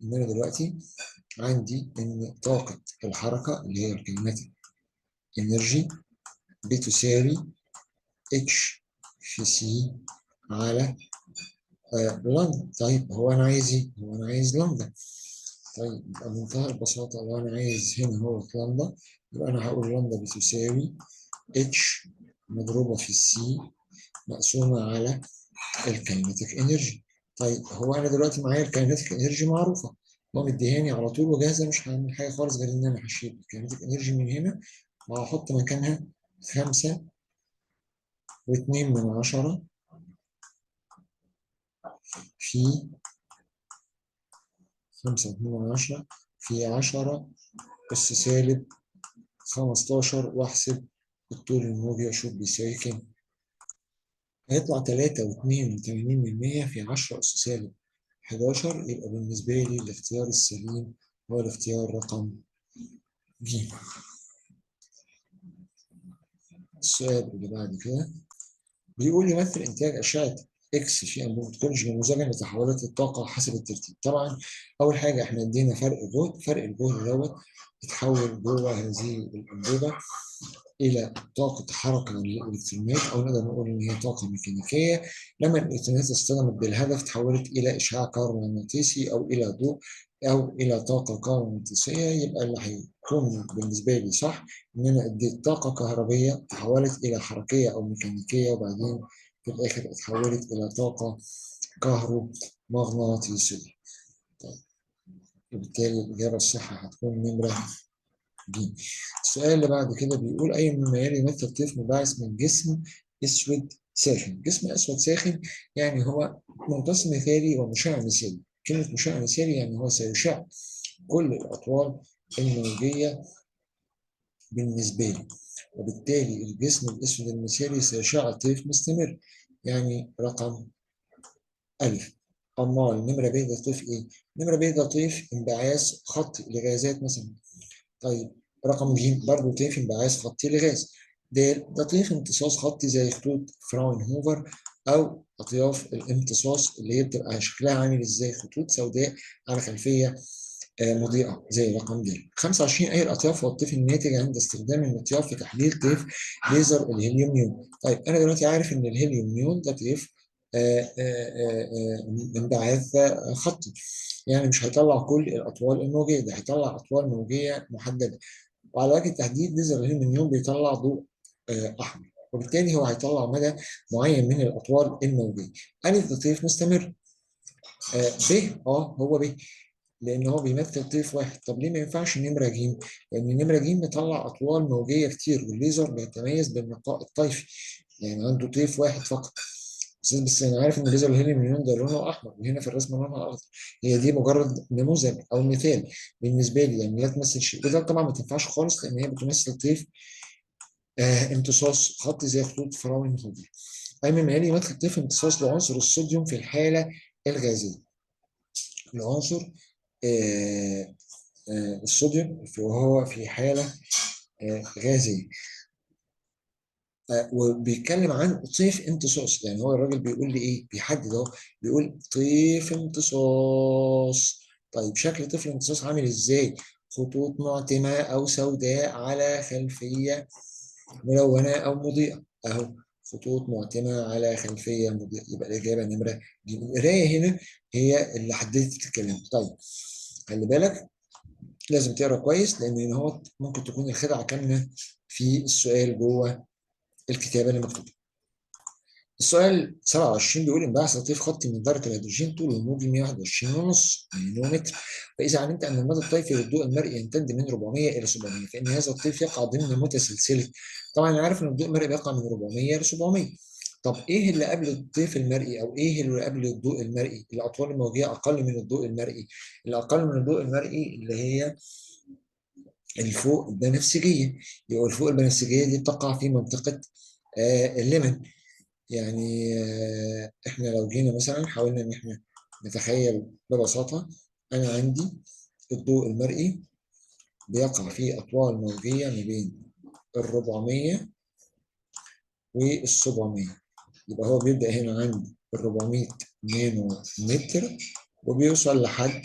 إن أنا دلوقتي عندي إن طاقة الحركة اللي هي ال kinetic energy بتساوي H في C على لامدا. طيب هو أنا عايز إيه؟ هو أنا عايز لامدا. طيب يبقى بمنتهى البساطة لو أنا عايز هنا هو لامدا، يبقى أنا هقول لامدا بتساوي H مضروبة في C مقسومة على ال kinetic energy. طيب هو أنا دلوقتي معايا ال kinetic energy معروفة، هو مديهاني على طول وجاهزة، مش هعمل حاجة خالص غير إن أنا هشيل ال kinetic energy من هنا وهحط مكانها 5.2 في 5.2 في 10 أس سالب 15، وأحسب الطول الموجي أشوف بيساوي كام. هيطلع 3.82 في 10 أس سالب 11. يبقى بالنسبة لي الاختيار السليم هو الاختيار رقم ج. السؤال اللي بعد كده بيقول يمثل إنتاج أشعة إكس في أنبوبة كولج نموذجا لتحولات الطاقة حسب الترتيب. طبعا أول حاجة إحنا ادينا فرق جهد، فرق الجهد دوت اتحول جوه هذه الأنبوبة إلى طاقة حركة للإلكترونات، أو نقدر نقول إن هي طاقة ميكانيكية. لما الإلكترونات اصطدمت بالهدف تحولت إلى إشعاع كهرومغناطيسي أو إلى ضوء أو إلى طاقة كهرومغناطيسية. يبقى اللي هيكون بالنسبة لي صح إن أنا اديت طاقة كهربية تحولت إلى حركية أو ميكانيكية، وبعدين في الآخر اتحولت إلى طاقة كهرومغناطيسية. طيب، وبالتالي الإجابة الصح هتكون نمرة ج. السؤال اللي بعد كده بيقول أي مما يلي يمثل طيف مبعث من جسم أسود ساخن. جسم أسود ساخن يعني هو ممتص مثالي ومشع مثالي. كلمة مشع مثالي يعني هو سيشع كل الأطوال الموجية بالنسبة لي، وبالتالي الجسم الأسود المثالي سيشع طيف مستمر، يعني رقم ألف. أمال نمرة ب ده طيف إيه؟ نمرة ب ده طيف انبعاث خطي لغازات مثلا. طيب رقم ج برضه طيف انبعاث خطي لغاز. ده طيف امتصاص خطي زي خطوط فراونهوفر أو أطياف الامتصاص اللي هي بتبقى شكلها عامل إزاي؟ خطوط سوداء على خلفية مضيئة زي رقم د. 25 أي الأطياف هو الطيف الناتج عند استخدام المطياف في تحليل طيف ليزر الهيليوم نيون. طيب أنا دلوقتي عارف إن الهيليوم نيون ده طيف انبعاث خطي، يعني مش هيطلع كل الأطوال الموجية، ده هيطلع أطوال موجية محددة، وعلى وجه التحديد ليزر الهيليوم نيون بيطلع ضوء أحمر، وبالتالي هو هيطلع مدى معين من الأطوال الموجية. ألف ده طيف مستمر. ب هو ب لأن هو بيمثل طيف واحد. طب ليه ما ينفعش نمرة ج؟ لأن نمرة ج بيطلع أطوال موجية كتير، والليزر بيتميز بالنقاء الطيفي، يعني عنده طيف واحد فقط. بس أنا عارف إن الليزر الهيليوم نيون ده لونه أحمر، وهنا في الرسمة لونها أخضر. هي دي مجرد نموذج أو مثال بالنسبة لي، يعني لا تمثل شيء. وده طبعا ما تنفعش خالص لأن هي بتمثل طيف امتصاص خطي زي خطوط فراونهوفر. أي مما يلي يمثل طيف امتصاص لعنصر الصوديوم في الحالة الغازية. العنصر الصوديوم وهو في حالة غازية. وبيتكلم عن طيف امتصاص، يعني هو الراجل بيقول لي ايه؟ بيحدد اهو، بيقول طيف امتصاص. طيب شكل طيف الامتصاص عامل ازاي؟ خطوط معتمة او سوداء على خلفية ملونة او مضيئة، اهو خطوط معتمة على خلفية مضيئة. يبقى الإجابة نمرة ج. القراية هنا هي اللي حددت الكلام. طيب خلي بالك لازم تقرا كويس، لأن هنا هو ممكن تكون الخدعة كاملة في السؤال جوه الكتابة اللي مكتوبة. السؤال 27 بيقول انبعاث لطيف خطي من ذرة الهيدروجين طوله الموجي 121.5 نانومتر، فإذا علمت أن المدى الطيفي للضوء المرئي يمتد من 400 إلى 700 فإن هذا الطيف يقع ضمن متسلسلة. طبعا أنا عارف إن الضوء المرئي بيقع من 400 ل 700. طب إيه اللي قبل الطيف المرئي أو إيه اللي قبل الضوء المرئي؟ الأطوال الموجية أقل من الضوء المرئي. اللي أقل من الضوء المرئي اللي هي الفوق البنفسجية. يبقى الفوق البنفسجية دي بتقع في منطقة الليمن. يعني احنا لو جينا مثلا حاولنا ان احنا نتخيل ببساطة، انا عندي الضوء المرئي بيقع في اطوال موجية ما بين ال 400 وال 700، يبقى هو بيبدأ هنا عند ال 400 نانو متر وبيوصل لحد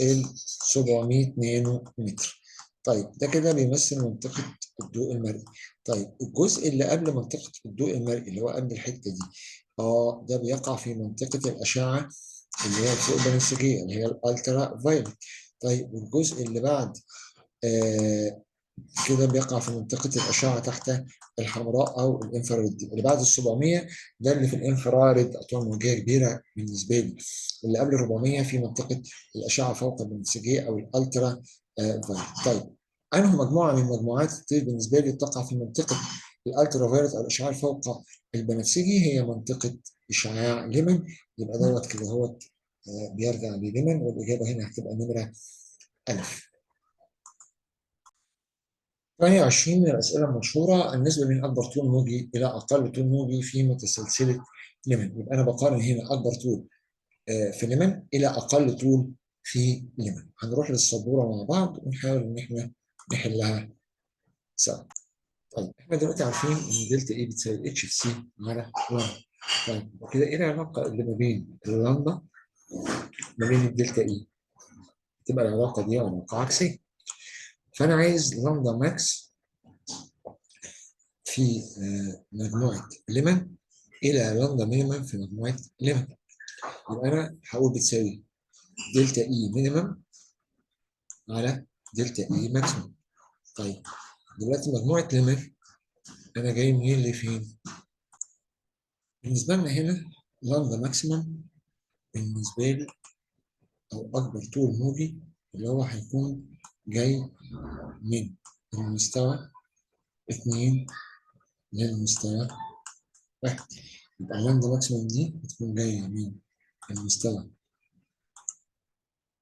ال 700 نانو متر. طيب ده كده بيمثل منطقة الضوء المرئي. طيب الجزء اللي قبل منطقة الضوء المرئي اللي هو قبل الحتة دي، ده بيقع في منطقة الأشعة اللي هي الفوق البنفسجية اللي هي ال ultraviolet. طيب والجزء اللي بعد كده بيقع في منطقة الأشعة تحت الحمراء أو ال infrared. اللي بعد ال 700 ده اللي في ال infrared، أطوال موجية كبيرة بالنسبة لي. اللي قبل 400 في منطقة الأشعة فوق البنفسجية أو ال ultraviolet. طيب أنه مجموعة من مجموعات الطيف بالنسبة لي تقع في منطقة ال ultraviolet أو الإشعاع فوق البنفسجي هي منطقة إشعاع ليمن. يبقى دوت كده هو بيرجع لليمن، والإجابة هنا هتبقى نمرة ألف. 28 من الأسئلة المشهورة، النسبة بين أكبر طول موجي إلى أقل طول موجي في متسلسلة ليمن. يبقى أنا بقارن هنا أكبر طول في ليمن إلى أقل طول في ليمن. هنروح للسبورة مع بعض ونحاول إن إحنا نحلها سوا. طيب إحنا دلوقتي عارفين إن delta E بتساوي h في c على لامدا. طيب كده إيه العلاقة اللي ما بين اللامدا ما بين ال delta E؟ تبقى العلاقة دي علاقة عكسية. فأنا عايز lambda max في مجموعة ليمن إلى lambda minimum في مجموعة ليمن. يبقى أنا هقول بتساوي delta E minimum على delta E maximum. طيب دلوقتي مجموعة ليمن أنا جاي منين لفين؟ بالنسبة لنا هنا lambda maximum بالنسبة لي أو أكبر طول موجي اللي هو هيكون جاي من المستوى 2 للمستوى 1. يبقى lambda maximum دي هتكون جاية من المستوى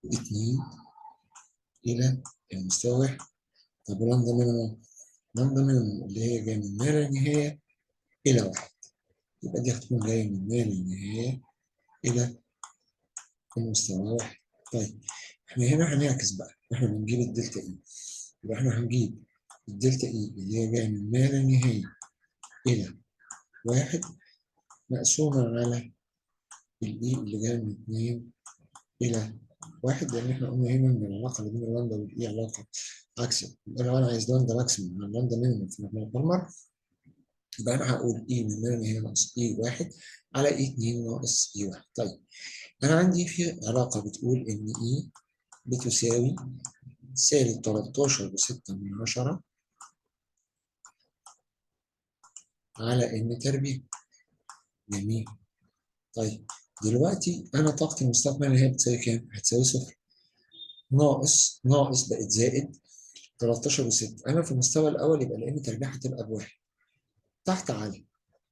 2 إلى المستوى 1. طب lambda minimum، lambda minimum اللي هي جاية من ما لا نهاية إلى 1، يبقى دي هتكون جاية من ما لا نهاية إلى المستوى 1. طيب احنا هنا هنعكس بقى، احنا بنجيب ال delta E، يبقى احنا هنجيب ال delta E اللي هي جاية من ما لا نهاية إلى 1 مقسومة على ال E اللي جاية من 2 إلى 1، لأن احنا قلنا هنا إن العلاقة اللي بين ال lambda وال E علاقة عكسية. يبقى لو أنا عايز lambda maximum مع lambda minimum في مجموعة بالمر، يبقى أنا هقول E من ما لا نهاية ناقص E 1 على E 2 ناقص E 1. طيب أنا عندي في علاقة بتقول إن E بتساوي سالب 13.6 على n تربيع. جميل. طيب دلوقتي أنا طاقة المستقبل اللي هي بتساوي كام؟ هتساوي 0 ناقص ناقص بقت زائد 13.6. أنا في المستوى الأول يبقى ال n تربيع هتبقى ب1 تحت على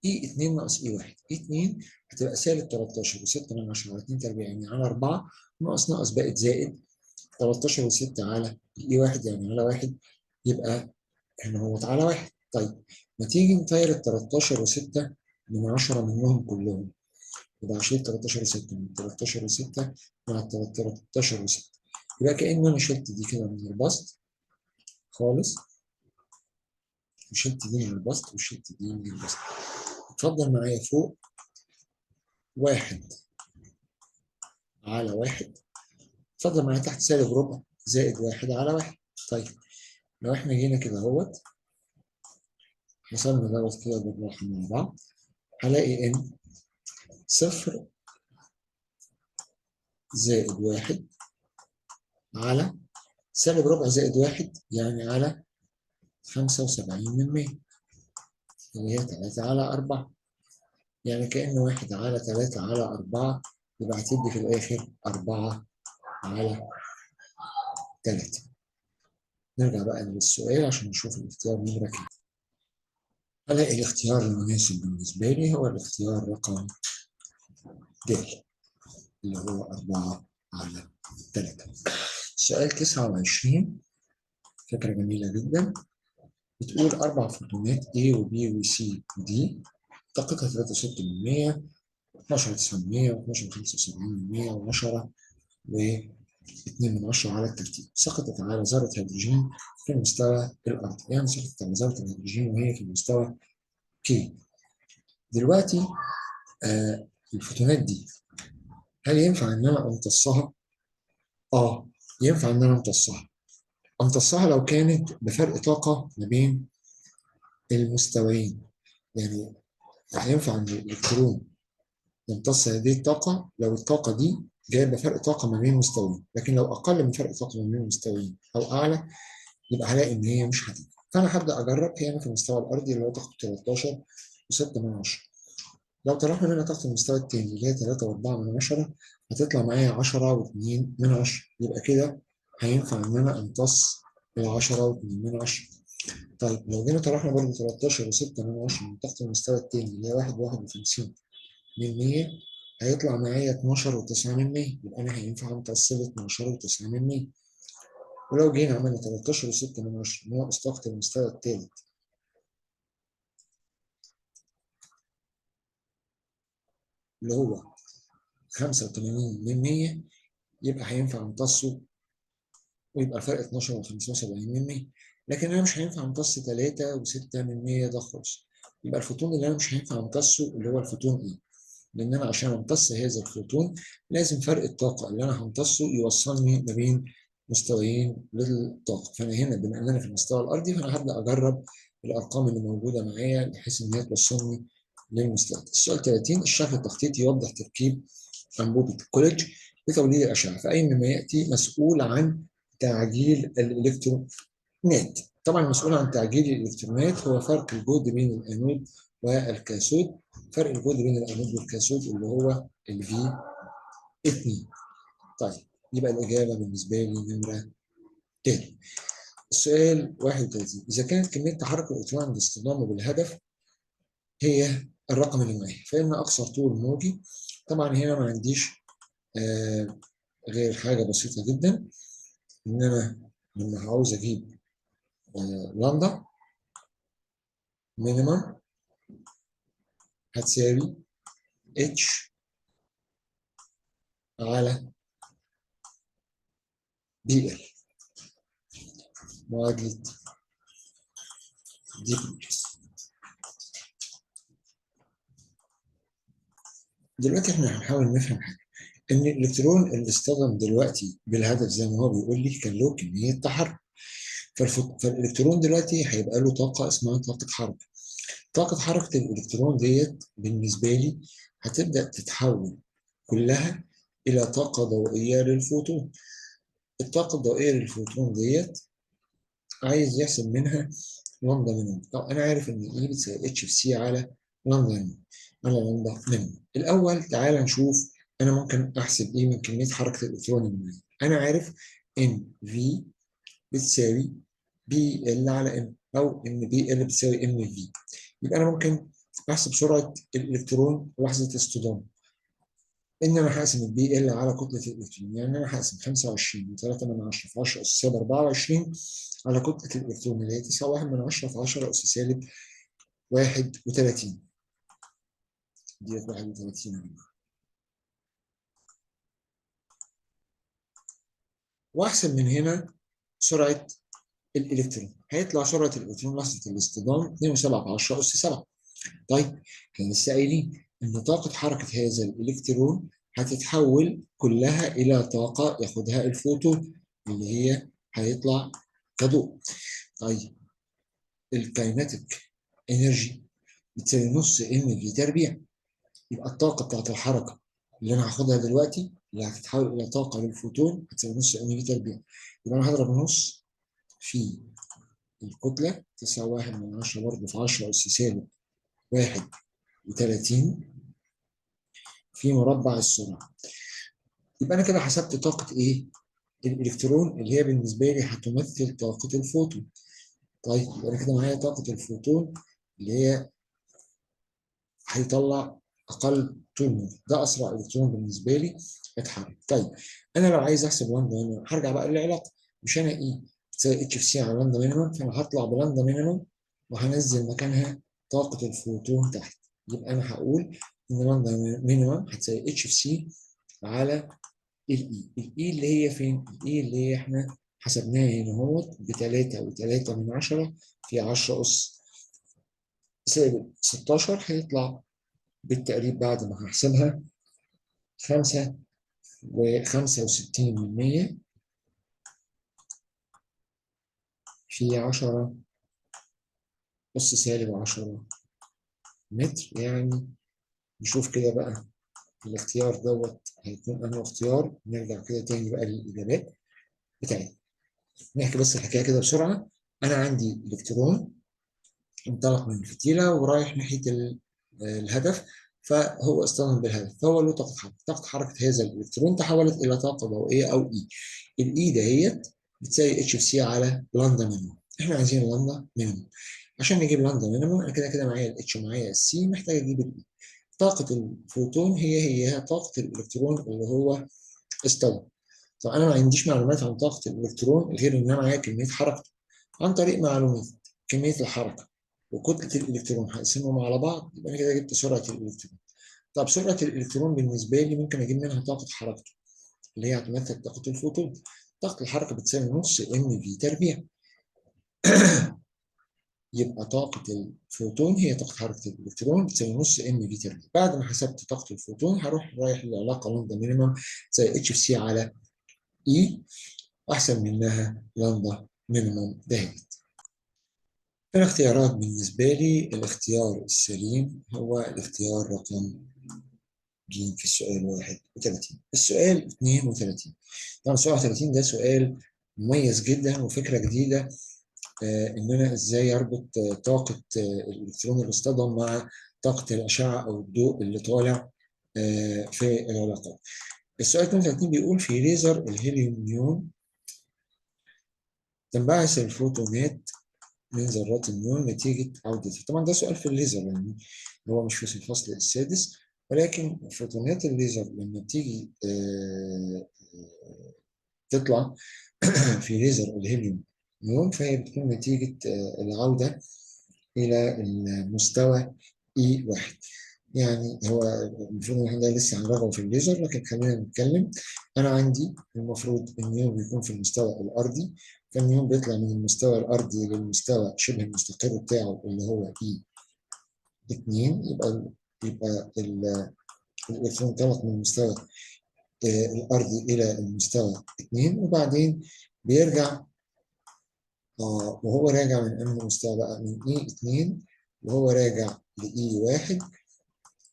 E 2 ناقص E 1. E 2 هتبقى سالب 13.6 على 2 تربيع يعني على 4 ناقص ناقص بقت زائد 13.6 على E 1 يعني على 1، يبقى هنا هو على 1. طيب ما تيجي نطير ال 13.6 منهم كلهم، يبقى هشيل 13.6 من 13.6 مع 13.6، يبقى كأن أنا شلت دي كده من البسط خالص، وشلت دي من البسط، وشلت دي من البسط. اتفضل معايا فوق 1 على 1، اتفضل معايا تحت سالب ربع زائد 1 على 1. طيب لو احنا جينا كده اهوت وصلنا دوت كده بالراحة مع بعض، هلاقي ان 0 زائد 1 على سالب ربع زائد 1 يعني على 75% اللي هي 3 على 4، يعني كأن 1 على 3 على 4 يبقى هتدي في الآخر 4 على 3. نرجع بقى للسؤال عشان نشوف الاختيار نمرة كام. هلاقي الاختيار المناسب بالنسبة لي هو الاختيار رقم د اللي هو 4 على 3. سؤال 29 فكرة جميلة جدا، بتقول 4 فوتونات A و B و C و D طاقتها 3.6، 12.9، و12.75، و10 و2 على الترتيب. سقطت على ذرة هيدروجين في المستوى الأرضي، يعني سقطت على ذرة الهيدروجين وهي في المستوى K. دلوقتي الفوتونات دي هل ينفع إن أنا أمتصها؟ ينفع إن أنا أمتصها. أمتصها لو كانت بفرق طاقة ما بين المستويين، يعني هينفع إن الإلكترون يمتص هذه الطاقة لو الطاقة دي جايبة فرق طاقة ما بين مستويين، لكن لو أقل من فرق طاقة ما بين مستويين أو أعلى يبقى هلاقي إن هي مش هتيجي. فأنا هبدأ أجرب. هي أنا في المستوى الأرضي اللي هو طاقته 13.6، لو طرحنا منها طاقة المستوى الثاني اللي هي 3.4 هتطلع معايا 10.2، يبقى كده هينفع إن أنا أمتص ال 10.2. طيب لو جينا طرحنا برضه 13.6 من طاقة المستوى الثاني اللي هي 1.51، هيطلع معايا 12.09، يبقى انا هينفع امتص ب 12.09. ولو جينا عملنا 13.6 ناقص طاقة المستوى الثالث اللي هو 85%، يبقى هينفع امتصه ويبقى الفرق 12.75. لكن انا مش هينفع امتص 3.06 ده خالص. يبقى الفوتون اللي انا مش هينفع امتصه اللي هو الفوتون ايه؟ لان انا عشان امتص هذا الفوتون لازم فرق الطاقة اللي انا همتصه يوصلني ما بين مستويين للطاقة. فانا هنا بما ان انا في المستوى الارضي فانا هبدا اجرب الارقام اللي موجودة معايا بحيث ان هي توصلني للمستوى. السؤال 30، الشكل التخطيطي يوضح تركيب انبوبة كوليدج لتوليد الاشعة، فاي مما ياتي مسؤول عن تعجيل الالكترونات؟ طبعا المسؤول عن تعجيل الالكترونات هو فرق الجهد بين الانود والكاثود، فرق الجهد بين الانود والكاثود اللي هو ال V 2. طيب يبقى الاجابة بالنسبة لي نمره 2. السؤال 31، اذا كانت كمية تحرك الالكترون عند اصطدامه بالهدف هي الرقم اللي معايا، فان اقصر طول موجي. طبعا هنا ما عنديش غير حاجة بسيطة جدا، ان انا لما عاوز اجيب lambda minimum هتساوي h على PL معادلة دي بروجيس. دلوقتي احنا هنحاول نفهم حاجة، ان الالكترون اللي اصطدم دلوقتي بالهدف زي ما هو بيقول لي كان له كمية تحرك، فالالكترون دلوقتي هيبقى له طاقة اسمها طاقة حركة. طاقة حركة الالكترون ديت بالنسبة لي هتبدا تتحول كلها الى طاقة ضوئية للفوتون. الطاقة الضوئية للفوتون ديت عايز يحسب منها lambda minimum. طب انا عارف ان E بتساوي h في c على lambda minimum، على lambda minimum. الاول تعالى نشوف انا ممكن احسب ايه من كمية حركة الالكترون المعين. انا عارف ان V بتساوي PL على m، او ان PL بتساوي m v. يبقى انا ممكن احسب سرعة الالكترون لحظة اصطدامه، ان انا هقسم ال PL على كتلة الالكترون، يعني انا هقسم 25.3 في 10 اس سالب 24 على كتلة الالكترون اللي هي 9.1 في 10 اس سالب 31. ديت 31 يا جماعة. واحسب من هنا سرعة الالكترون، هيطلع سرعة الالكترون لحظة الاصطدام 2.7 في 10 اس 7. طيب احنا لسه قايلين ان طاقة حركة هذا الالكترون هتتحول كلها الى طاقة ياخدها الفوتون اللي هي هيطلع كضوء. طيب ال kinetic energy بتساوي نص m v تربيع، يبقى الطاقة بتاعت الحركة اللي انا هاخدها دلوقتي اللي هتتحول الى طاقة للفوتون هتساوي نص m v تربيع. يبقى انا هضرب نص في الكتلة 9.1 برضه في 10 اس سالب 31 في مربع السرعة. يبقى انا كده حسبت طاقة ايه؟ الالكترون اللي هي بالنسبة لي هتمثل طاقة الفوتون. طيب يبقى انا كده معايا طاقة الفوتون اللي هي هيطلع اقل طول موجي، ده اسرع الكترون بالنسبة لي اتحرك. طيب انا لو عايز احسب lambda minimum هرجع بقى للعلاقة، مش انا E بتساوي h في c على lambda minimum، فانا هطلع ب lambda minimum وهنزل مكانها طاقة الفوتون تحت. يبقى انا هقول ان lambda minimum هتساوي h في c على ال E. ال E اللي هي فين؟ ال E اللي هي احنا حسبناها هنا اهوت ب 3.3 في 10 اس سالب 16، هيطلع بالتقريب بعد ما هحسبها 5.65 في 10 أس سالب 10 متر. يعني نشوف كده بقى الاختيار دوت هيكون أنه اختيار. نرجع كده تاني بقى للإجابات بتاعتنا. نحكي بس الحكاية كده بسرعة. أنا عندي إلكترون انطلق من الفتيلة ورايح ناحية الهدف، فهو اصطدم بالهدف، فهو له طاقة حركة. طاقة حركة هذا الإلكترون تحولت إلى طاقة ضوئية أو E. ال E دهيت بتساوي h في c على lambda minimum. إحنا عايزين lambda minimum. عشان نجيب lambda minimum أنا كده كده معايا ال h ومعايا ال c، محتاج أجيب ال E. طاقة الفوتون هي هي طاقة الإلكترون اللي هو اصطدم. طب أنا ما عنديش معلومات عن طاقة الإلكترون غير إن أنا معايا كمية حركته. عن طريق معلومات كمية الحركة وكتلة الإلكترون هقسمهم على بعض، يبقى أنا كده جبت سرعة الإلكترون. طب سرعة الإلكترون بالنسبة لي ممكن أجيب منها طاقة حركته اللي هي هتمثل طاقة الفوتون. طاقة الحركة بتساوي نص m v تربيع. يبقى طاقة الفوتون هي طاقة حركة الإلكترون بتساوي نص m v تربيع. بعد ما حسبت طاقة الفوتون هروح رايح للعلاقة lambda minimum تساوي h في c على E، أحسن منها lambda minimum دهيت. الاختيارات بالنسبة لي الاختيار السليم هو الاختيار رقم ج في السؤال 31. السؤال 32، طبعا السؤال 31 ده سؤال مميز جدا وفكرة جديدة، إن أنا إزاي أربط طاقة الإلكترون اللي اصطدم مع طاقة الأشعة أو الضوء اللي طالع في العلاقات. السؤال 32 بيقول في ليزر الهيليوم نيون تنبعث الفوتونات من ذرات النيون نتيجة عودتها. طبعا ده سؤال في الليزر، يعني هو مش في الفصل السادس، ولكن فوتونات الليزر لما بتيجي تطلع في ليزر الهيليوم نيون فهي بتكون نتيجة العودة إلى المستوى E1. يعني هو المفروض إن احنا لسه هنراجعه في الليزر، لكن خلينا نتكلم. أنا عندي المفروض النيون بيكون في المستوى الأرضي، فالنيون بيطلع من المستوى الأرضي للمستوى شبه المستقر بتاعه اللي هو E2. يبقى الإلكترون انطلق من المستوى الأرضي إلى المستوى 2، وبعدين بيرجع وهو راجع من أنهي مستوى بقى؟ من E2 وهو راجع ل E1،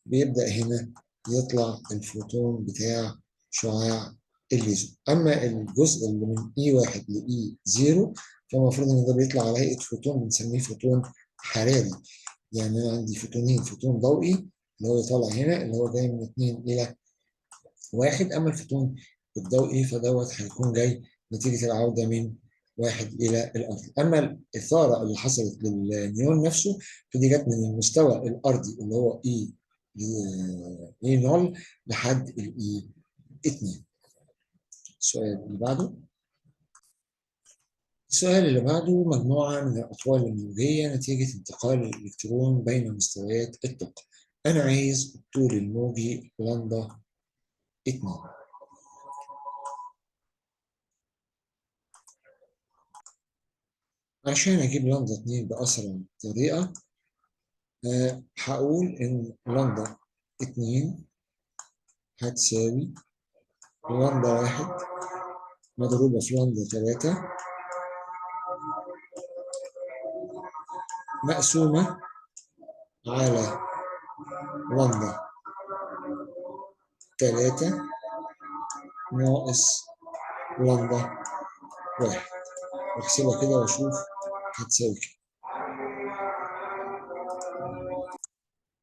بيبدأ هنا يطلع الفوتون بتاع شعاع الليزر. أما الجزء اللي من E1 ل E0 فالمفروض إن ده بيطلع على هيئة فوتون بنسميه فوتون حراري. يعني أنا عندي فوتونين، فوتون ضوئي اللي هو طالع هنا اللي هو جاي من 2 إلى 1، أما الفوتون الضوئي فدوت هيكون جاي نتيجة العودة من 1 إلى الأرض. أما الإثارة اللي حصلت للنيون نفسه فدي جت من المستوى الأرضي اللي هو E0 لحد ال E2. السؤال اللي بعده، السؤال اللي بعده مجموعة من الأطوال الموجية نتيجة انتقال الإلكترون بين مستويات الطاقة. أنا عايز الطول الموجي لندا 2. عشان أجيب لندا 2 بأسرع طريقة، هقول إن لندا 2 هتساوي لندا 1 مضروبة في لندا 3 مقسومة على لندا 3 ناقص لندا 1، واحسبها كده واشوف هتساوي كام.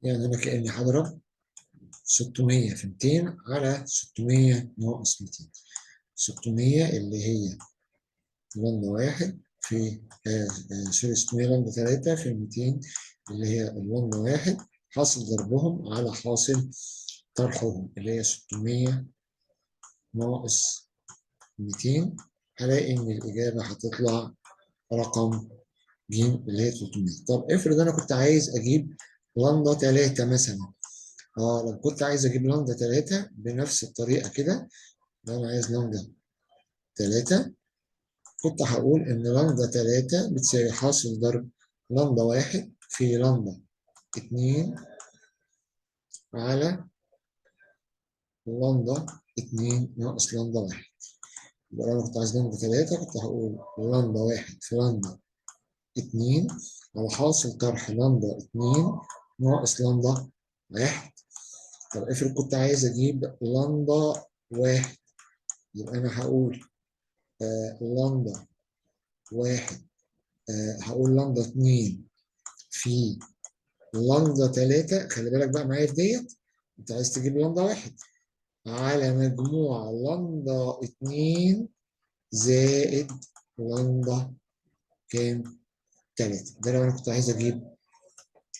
يعني انا كأني هضرب 600 في 200 على 600 ناقص 200. 600 اللي هي لندا 1 في sorry 600 لندا 3 في 200 اللي هي اللندا 1، حاصل ضربهم على حاصل طرحهم اللي هي 600 ناقص 200. هلاقي إن الإجابة هتطلع رقم ج اللي هي 300. طب افرض أنا كنت عايز أجيب لندا 3 مثلا، لو كنت عايز أجيب لندا 3 بنفس الطريقة كده، لو أنا عايز لندا 3 كنت هقول إن لندا 3 بتساوي حاصل ضرب لندا 1 في لندا 2 على لندا 2 ناقص لندا 1. يبقى لو أنا كنت عايز لندا 3 كنت هقول لندا 1 في لندا 2 على حاصل طرح لندا 2 ناقص لندا 1. طب افرض كنت عايز أجيب لندا 1، يبقى أنا هقول لندا 1، هقول لندا 2 في لندا 3، خلي بالك بقى معايا في ديت، أنت عايز تجيب لندا 1 على مجموع لندا 2 زائد لندا كام؟ 3. ده لو أنا كنت عايز أجيب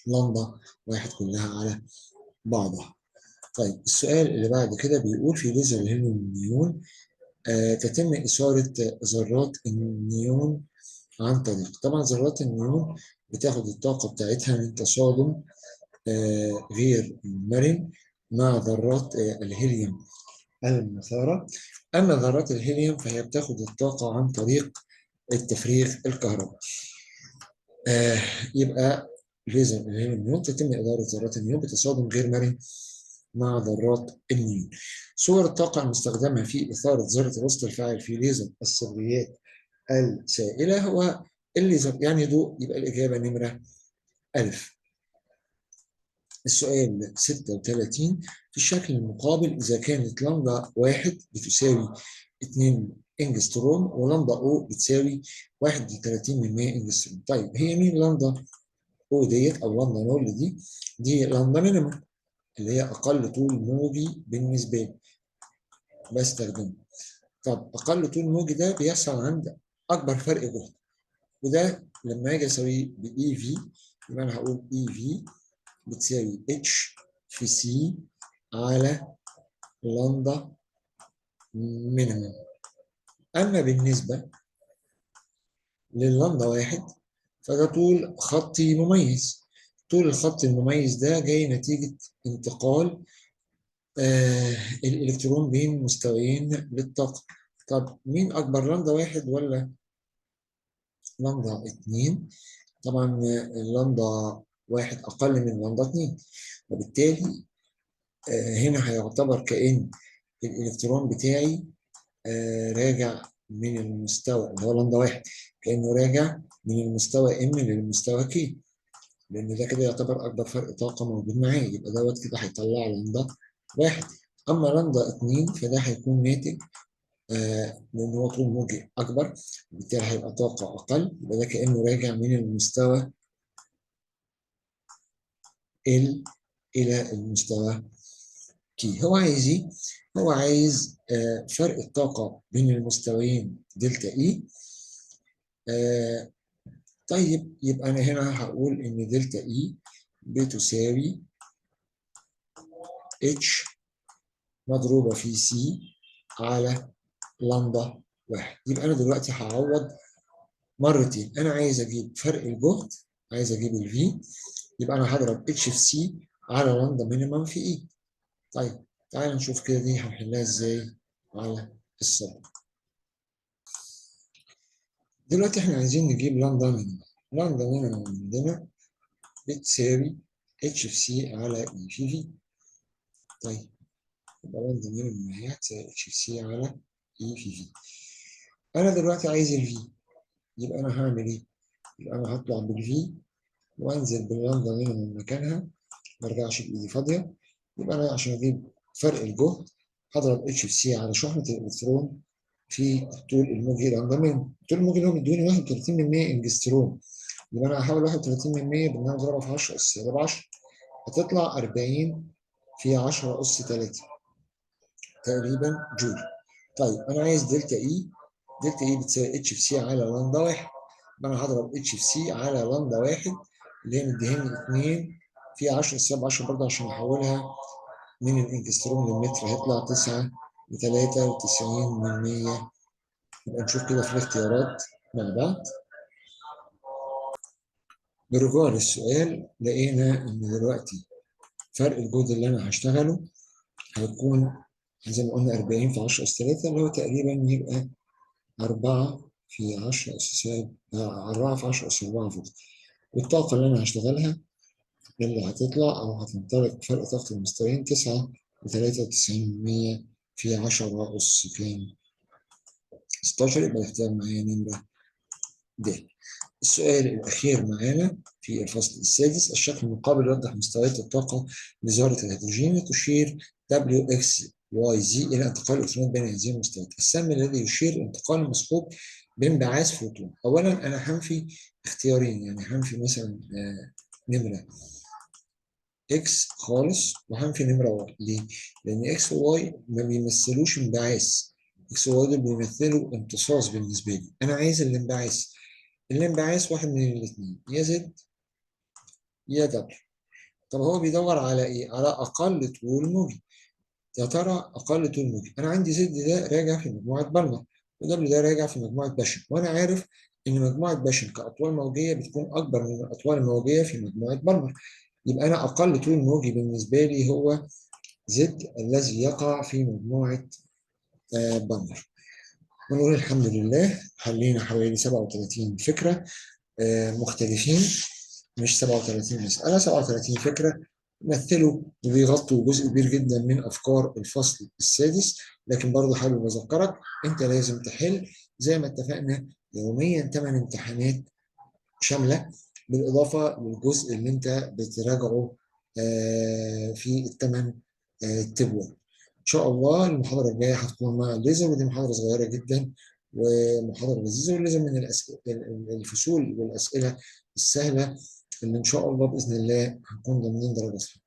لندا 1 كلها على بعضها. طيب السؤال اللي بعد كده بيقول في ليزر الهيليوم نيون تتم إثارة ذرات النيون عن طريق، طبعا ذرات النيون بتاخد الطاقة بتاعتها من تصادم غير مرن مع ذرات الهيليوم المثارة. أما ذرات الهيليوم فهي بتاخد الطاقة عن طريق التفريغ الكهربائي. يبقى ليزر الهيليوم نيون تتم إدارة ذرات النيون بتصادم غير مرن مع ذرات النيون. صور الطاقة المستخدمة في إثارة ذرة الوسط الفاعل في ليزر الصبغيات السائلة هو الليزر، يعني ضوء، يبقى الإجابة نمرة ألف. السؤال 36 في الشكل المقابل إذا كانت لندا 1 بتساوي 2 إنجستروم ولندا O بتساوي 31% إنجستروم. طيب هي مين lambda O ديت أو lambda null دي؟ دي lambda minimum اللي هي أقل طول موجي بالنسبة لي بستخدمه. طب أقل طول موجي ده بيحصل عند أكبر فرق جهد، وده لما أجي أساويه ب E V، يبقى أنا هقول E V بتساوي H في C على lambda minimum. أما بالنسبة لللندا 1 فده طول خطي مميز، طول الخط المميز ده جاي نتيجة انتقال الإلكترون بين مستويين للطاقة. طب مين أكبر، لندا 1 ولا لندا 2؟ طبعا لندا 1 أقل من لندا 2، وبالتالي هنا هيعتبر كأن الإلكترون بتاعي راجع من المستوى اللي هو لندا 1، كأنه راجع من المستوى M للمستوى K، لأن ده كده يعتبر أكبر فرق طاقة موجود معايا، يبقى دوت كده هيطلع لندا 1. أما لندا 2 فده هيكون ناتج لأن هو طول موجي أكبر، وبالتالي هيبقى طاقة أقل، يبقى ده كأنه راجع من المستوى L إلى المستوى K. هو عايز إيه؟ هو عايز فرق الطاقة بين المستويين delta E. طيب يبقى أنا هنا هقول إن delta E بتساوي H مضروبة في C على لندا 1. يبقى أنا دلوقتي هعوض مرتين، أنا عايز أجيب فرق الجهد، عايز أجيب ال V، يبقى أنا هضرب H في C على lambda minimum في E. طيب تعال نشوف كده دي هنحلها إزاي على السبورة. دلوقتي إحنا عايزين نجيب lambda minimum. lambda minimum عندنا بتساوي H في C على E في V. طيب يبقى lambda minimum هي هتساوي H في C على E في V. أنا دلوقتي عايز ال V، يبقى أنا هعمل إيه؟ يبقى أنا هطلع بال V وأنزل بال lambda minimum مكانها، ما أرجعش بإيدي فاضية. يبقى أنا عشان أجيب فرق الجهد هضرب H في C على شحنة الإلكترون في الطول الموجي lambda minimum. الطول الموجي اللي هو مديوني 31% إنجستروم، يبقى أنا هحول 31% بإن أنا أضربها في 10 أس سالب 10، هتطلع 40 في 10 أس 3 تقريبا جول. طيب أنا عايز delta E، delta E بتساوي H في C على لندا 1، يبقى أنا هضرب H في C على لندا 1 اللي هي مديهاني 2 في 10 أس سالب 10 برضه عشان أحولها من الإنجستروم للمتر، هيطلع 9.93. يبقى نشوف كده في الاختيارات مع بعض. برجوع للسؤال لقينا إن دلوقتي فرق الجهد اللي أنا هشتغله هيكون زي ما قلنا 40 في 10 أس 3، اللي هو تقريبا يبقى 4 في 10 أس سالب 4 في 10 أس 4 فولت. والطاقة اللي أنا هشتغلها اللي هتطلع أو هتنطلق فرق طاقة المستويين 9.93 في 10 أس كام؟ 16. يبقى الاختيار معايا نمرة د. السؤال الأخير معانا في الفصل السادس، الشكل المقابل يوضح مستويات الطاقة لذرة الهيدروجين، تشير W X Y Z إلى انتقال الإلكترونات بين هذه المستويات. السهم الذي يشير انتقال المسحوق بانبعاث فوتون. أولاً أنا هنفي اختيارين، يعني هنفي مثلاً نمرة X خالص وهنفي نمرة Y. ليه؟ لأن X و Y ما بيمثلوش انبعاث، X و Y دول بيمثلوا امتصاص بالنسبة لي. أنا عايز الانبعاث، الانبعاث واحد من الاثنين، يا Z يا W. طب هو بيدور على ايه؟ على اقل طول موجي. يا ترى اقل طول موجي، انا عندي Z ده راجع في مجموعة بالمر، و W ده راجع في مجموعة باشن، وانا عارف ان مجموعة باشن كاطوال موجيه بتكون اكبر من الاطوال الموجيه في مجموعة بالمر، يبقى انا اقل طول موجي بالنسبة لي هو Z الذي يقع في مجموعة بالمر. ونقول الحمد لله حلينا حوالي 37 فكرة مختلفين، مش 37 مسألة، 37 فكرة مثلوا وبيغطوا جزء كبير جدا من أفكار الفصل السادس. لكن برضه حابب أذكرك أنت لازم تحل زي ما اتفقنا يوميا 8 امتحانات شاملة، بالإضافة للجزء اللي أنت بتراجعه في الثمان تبوة. إن شاء الله المحاضرة الجاية هتكون مع الليزر، ودي محاضرة صغيرة جدا ومحاضرة لذيذة، والليزر من الفصول والأسئلة السهلة اللي إن شاء الله بإذن الله هنكون ضامنين درجة.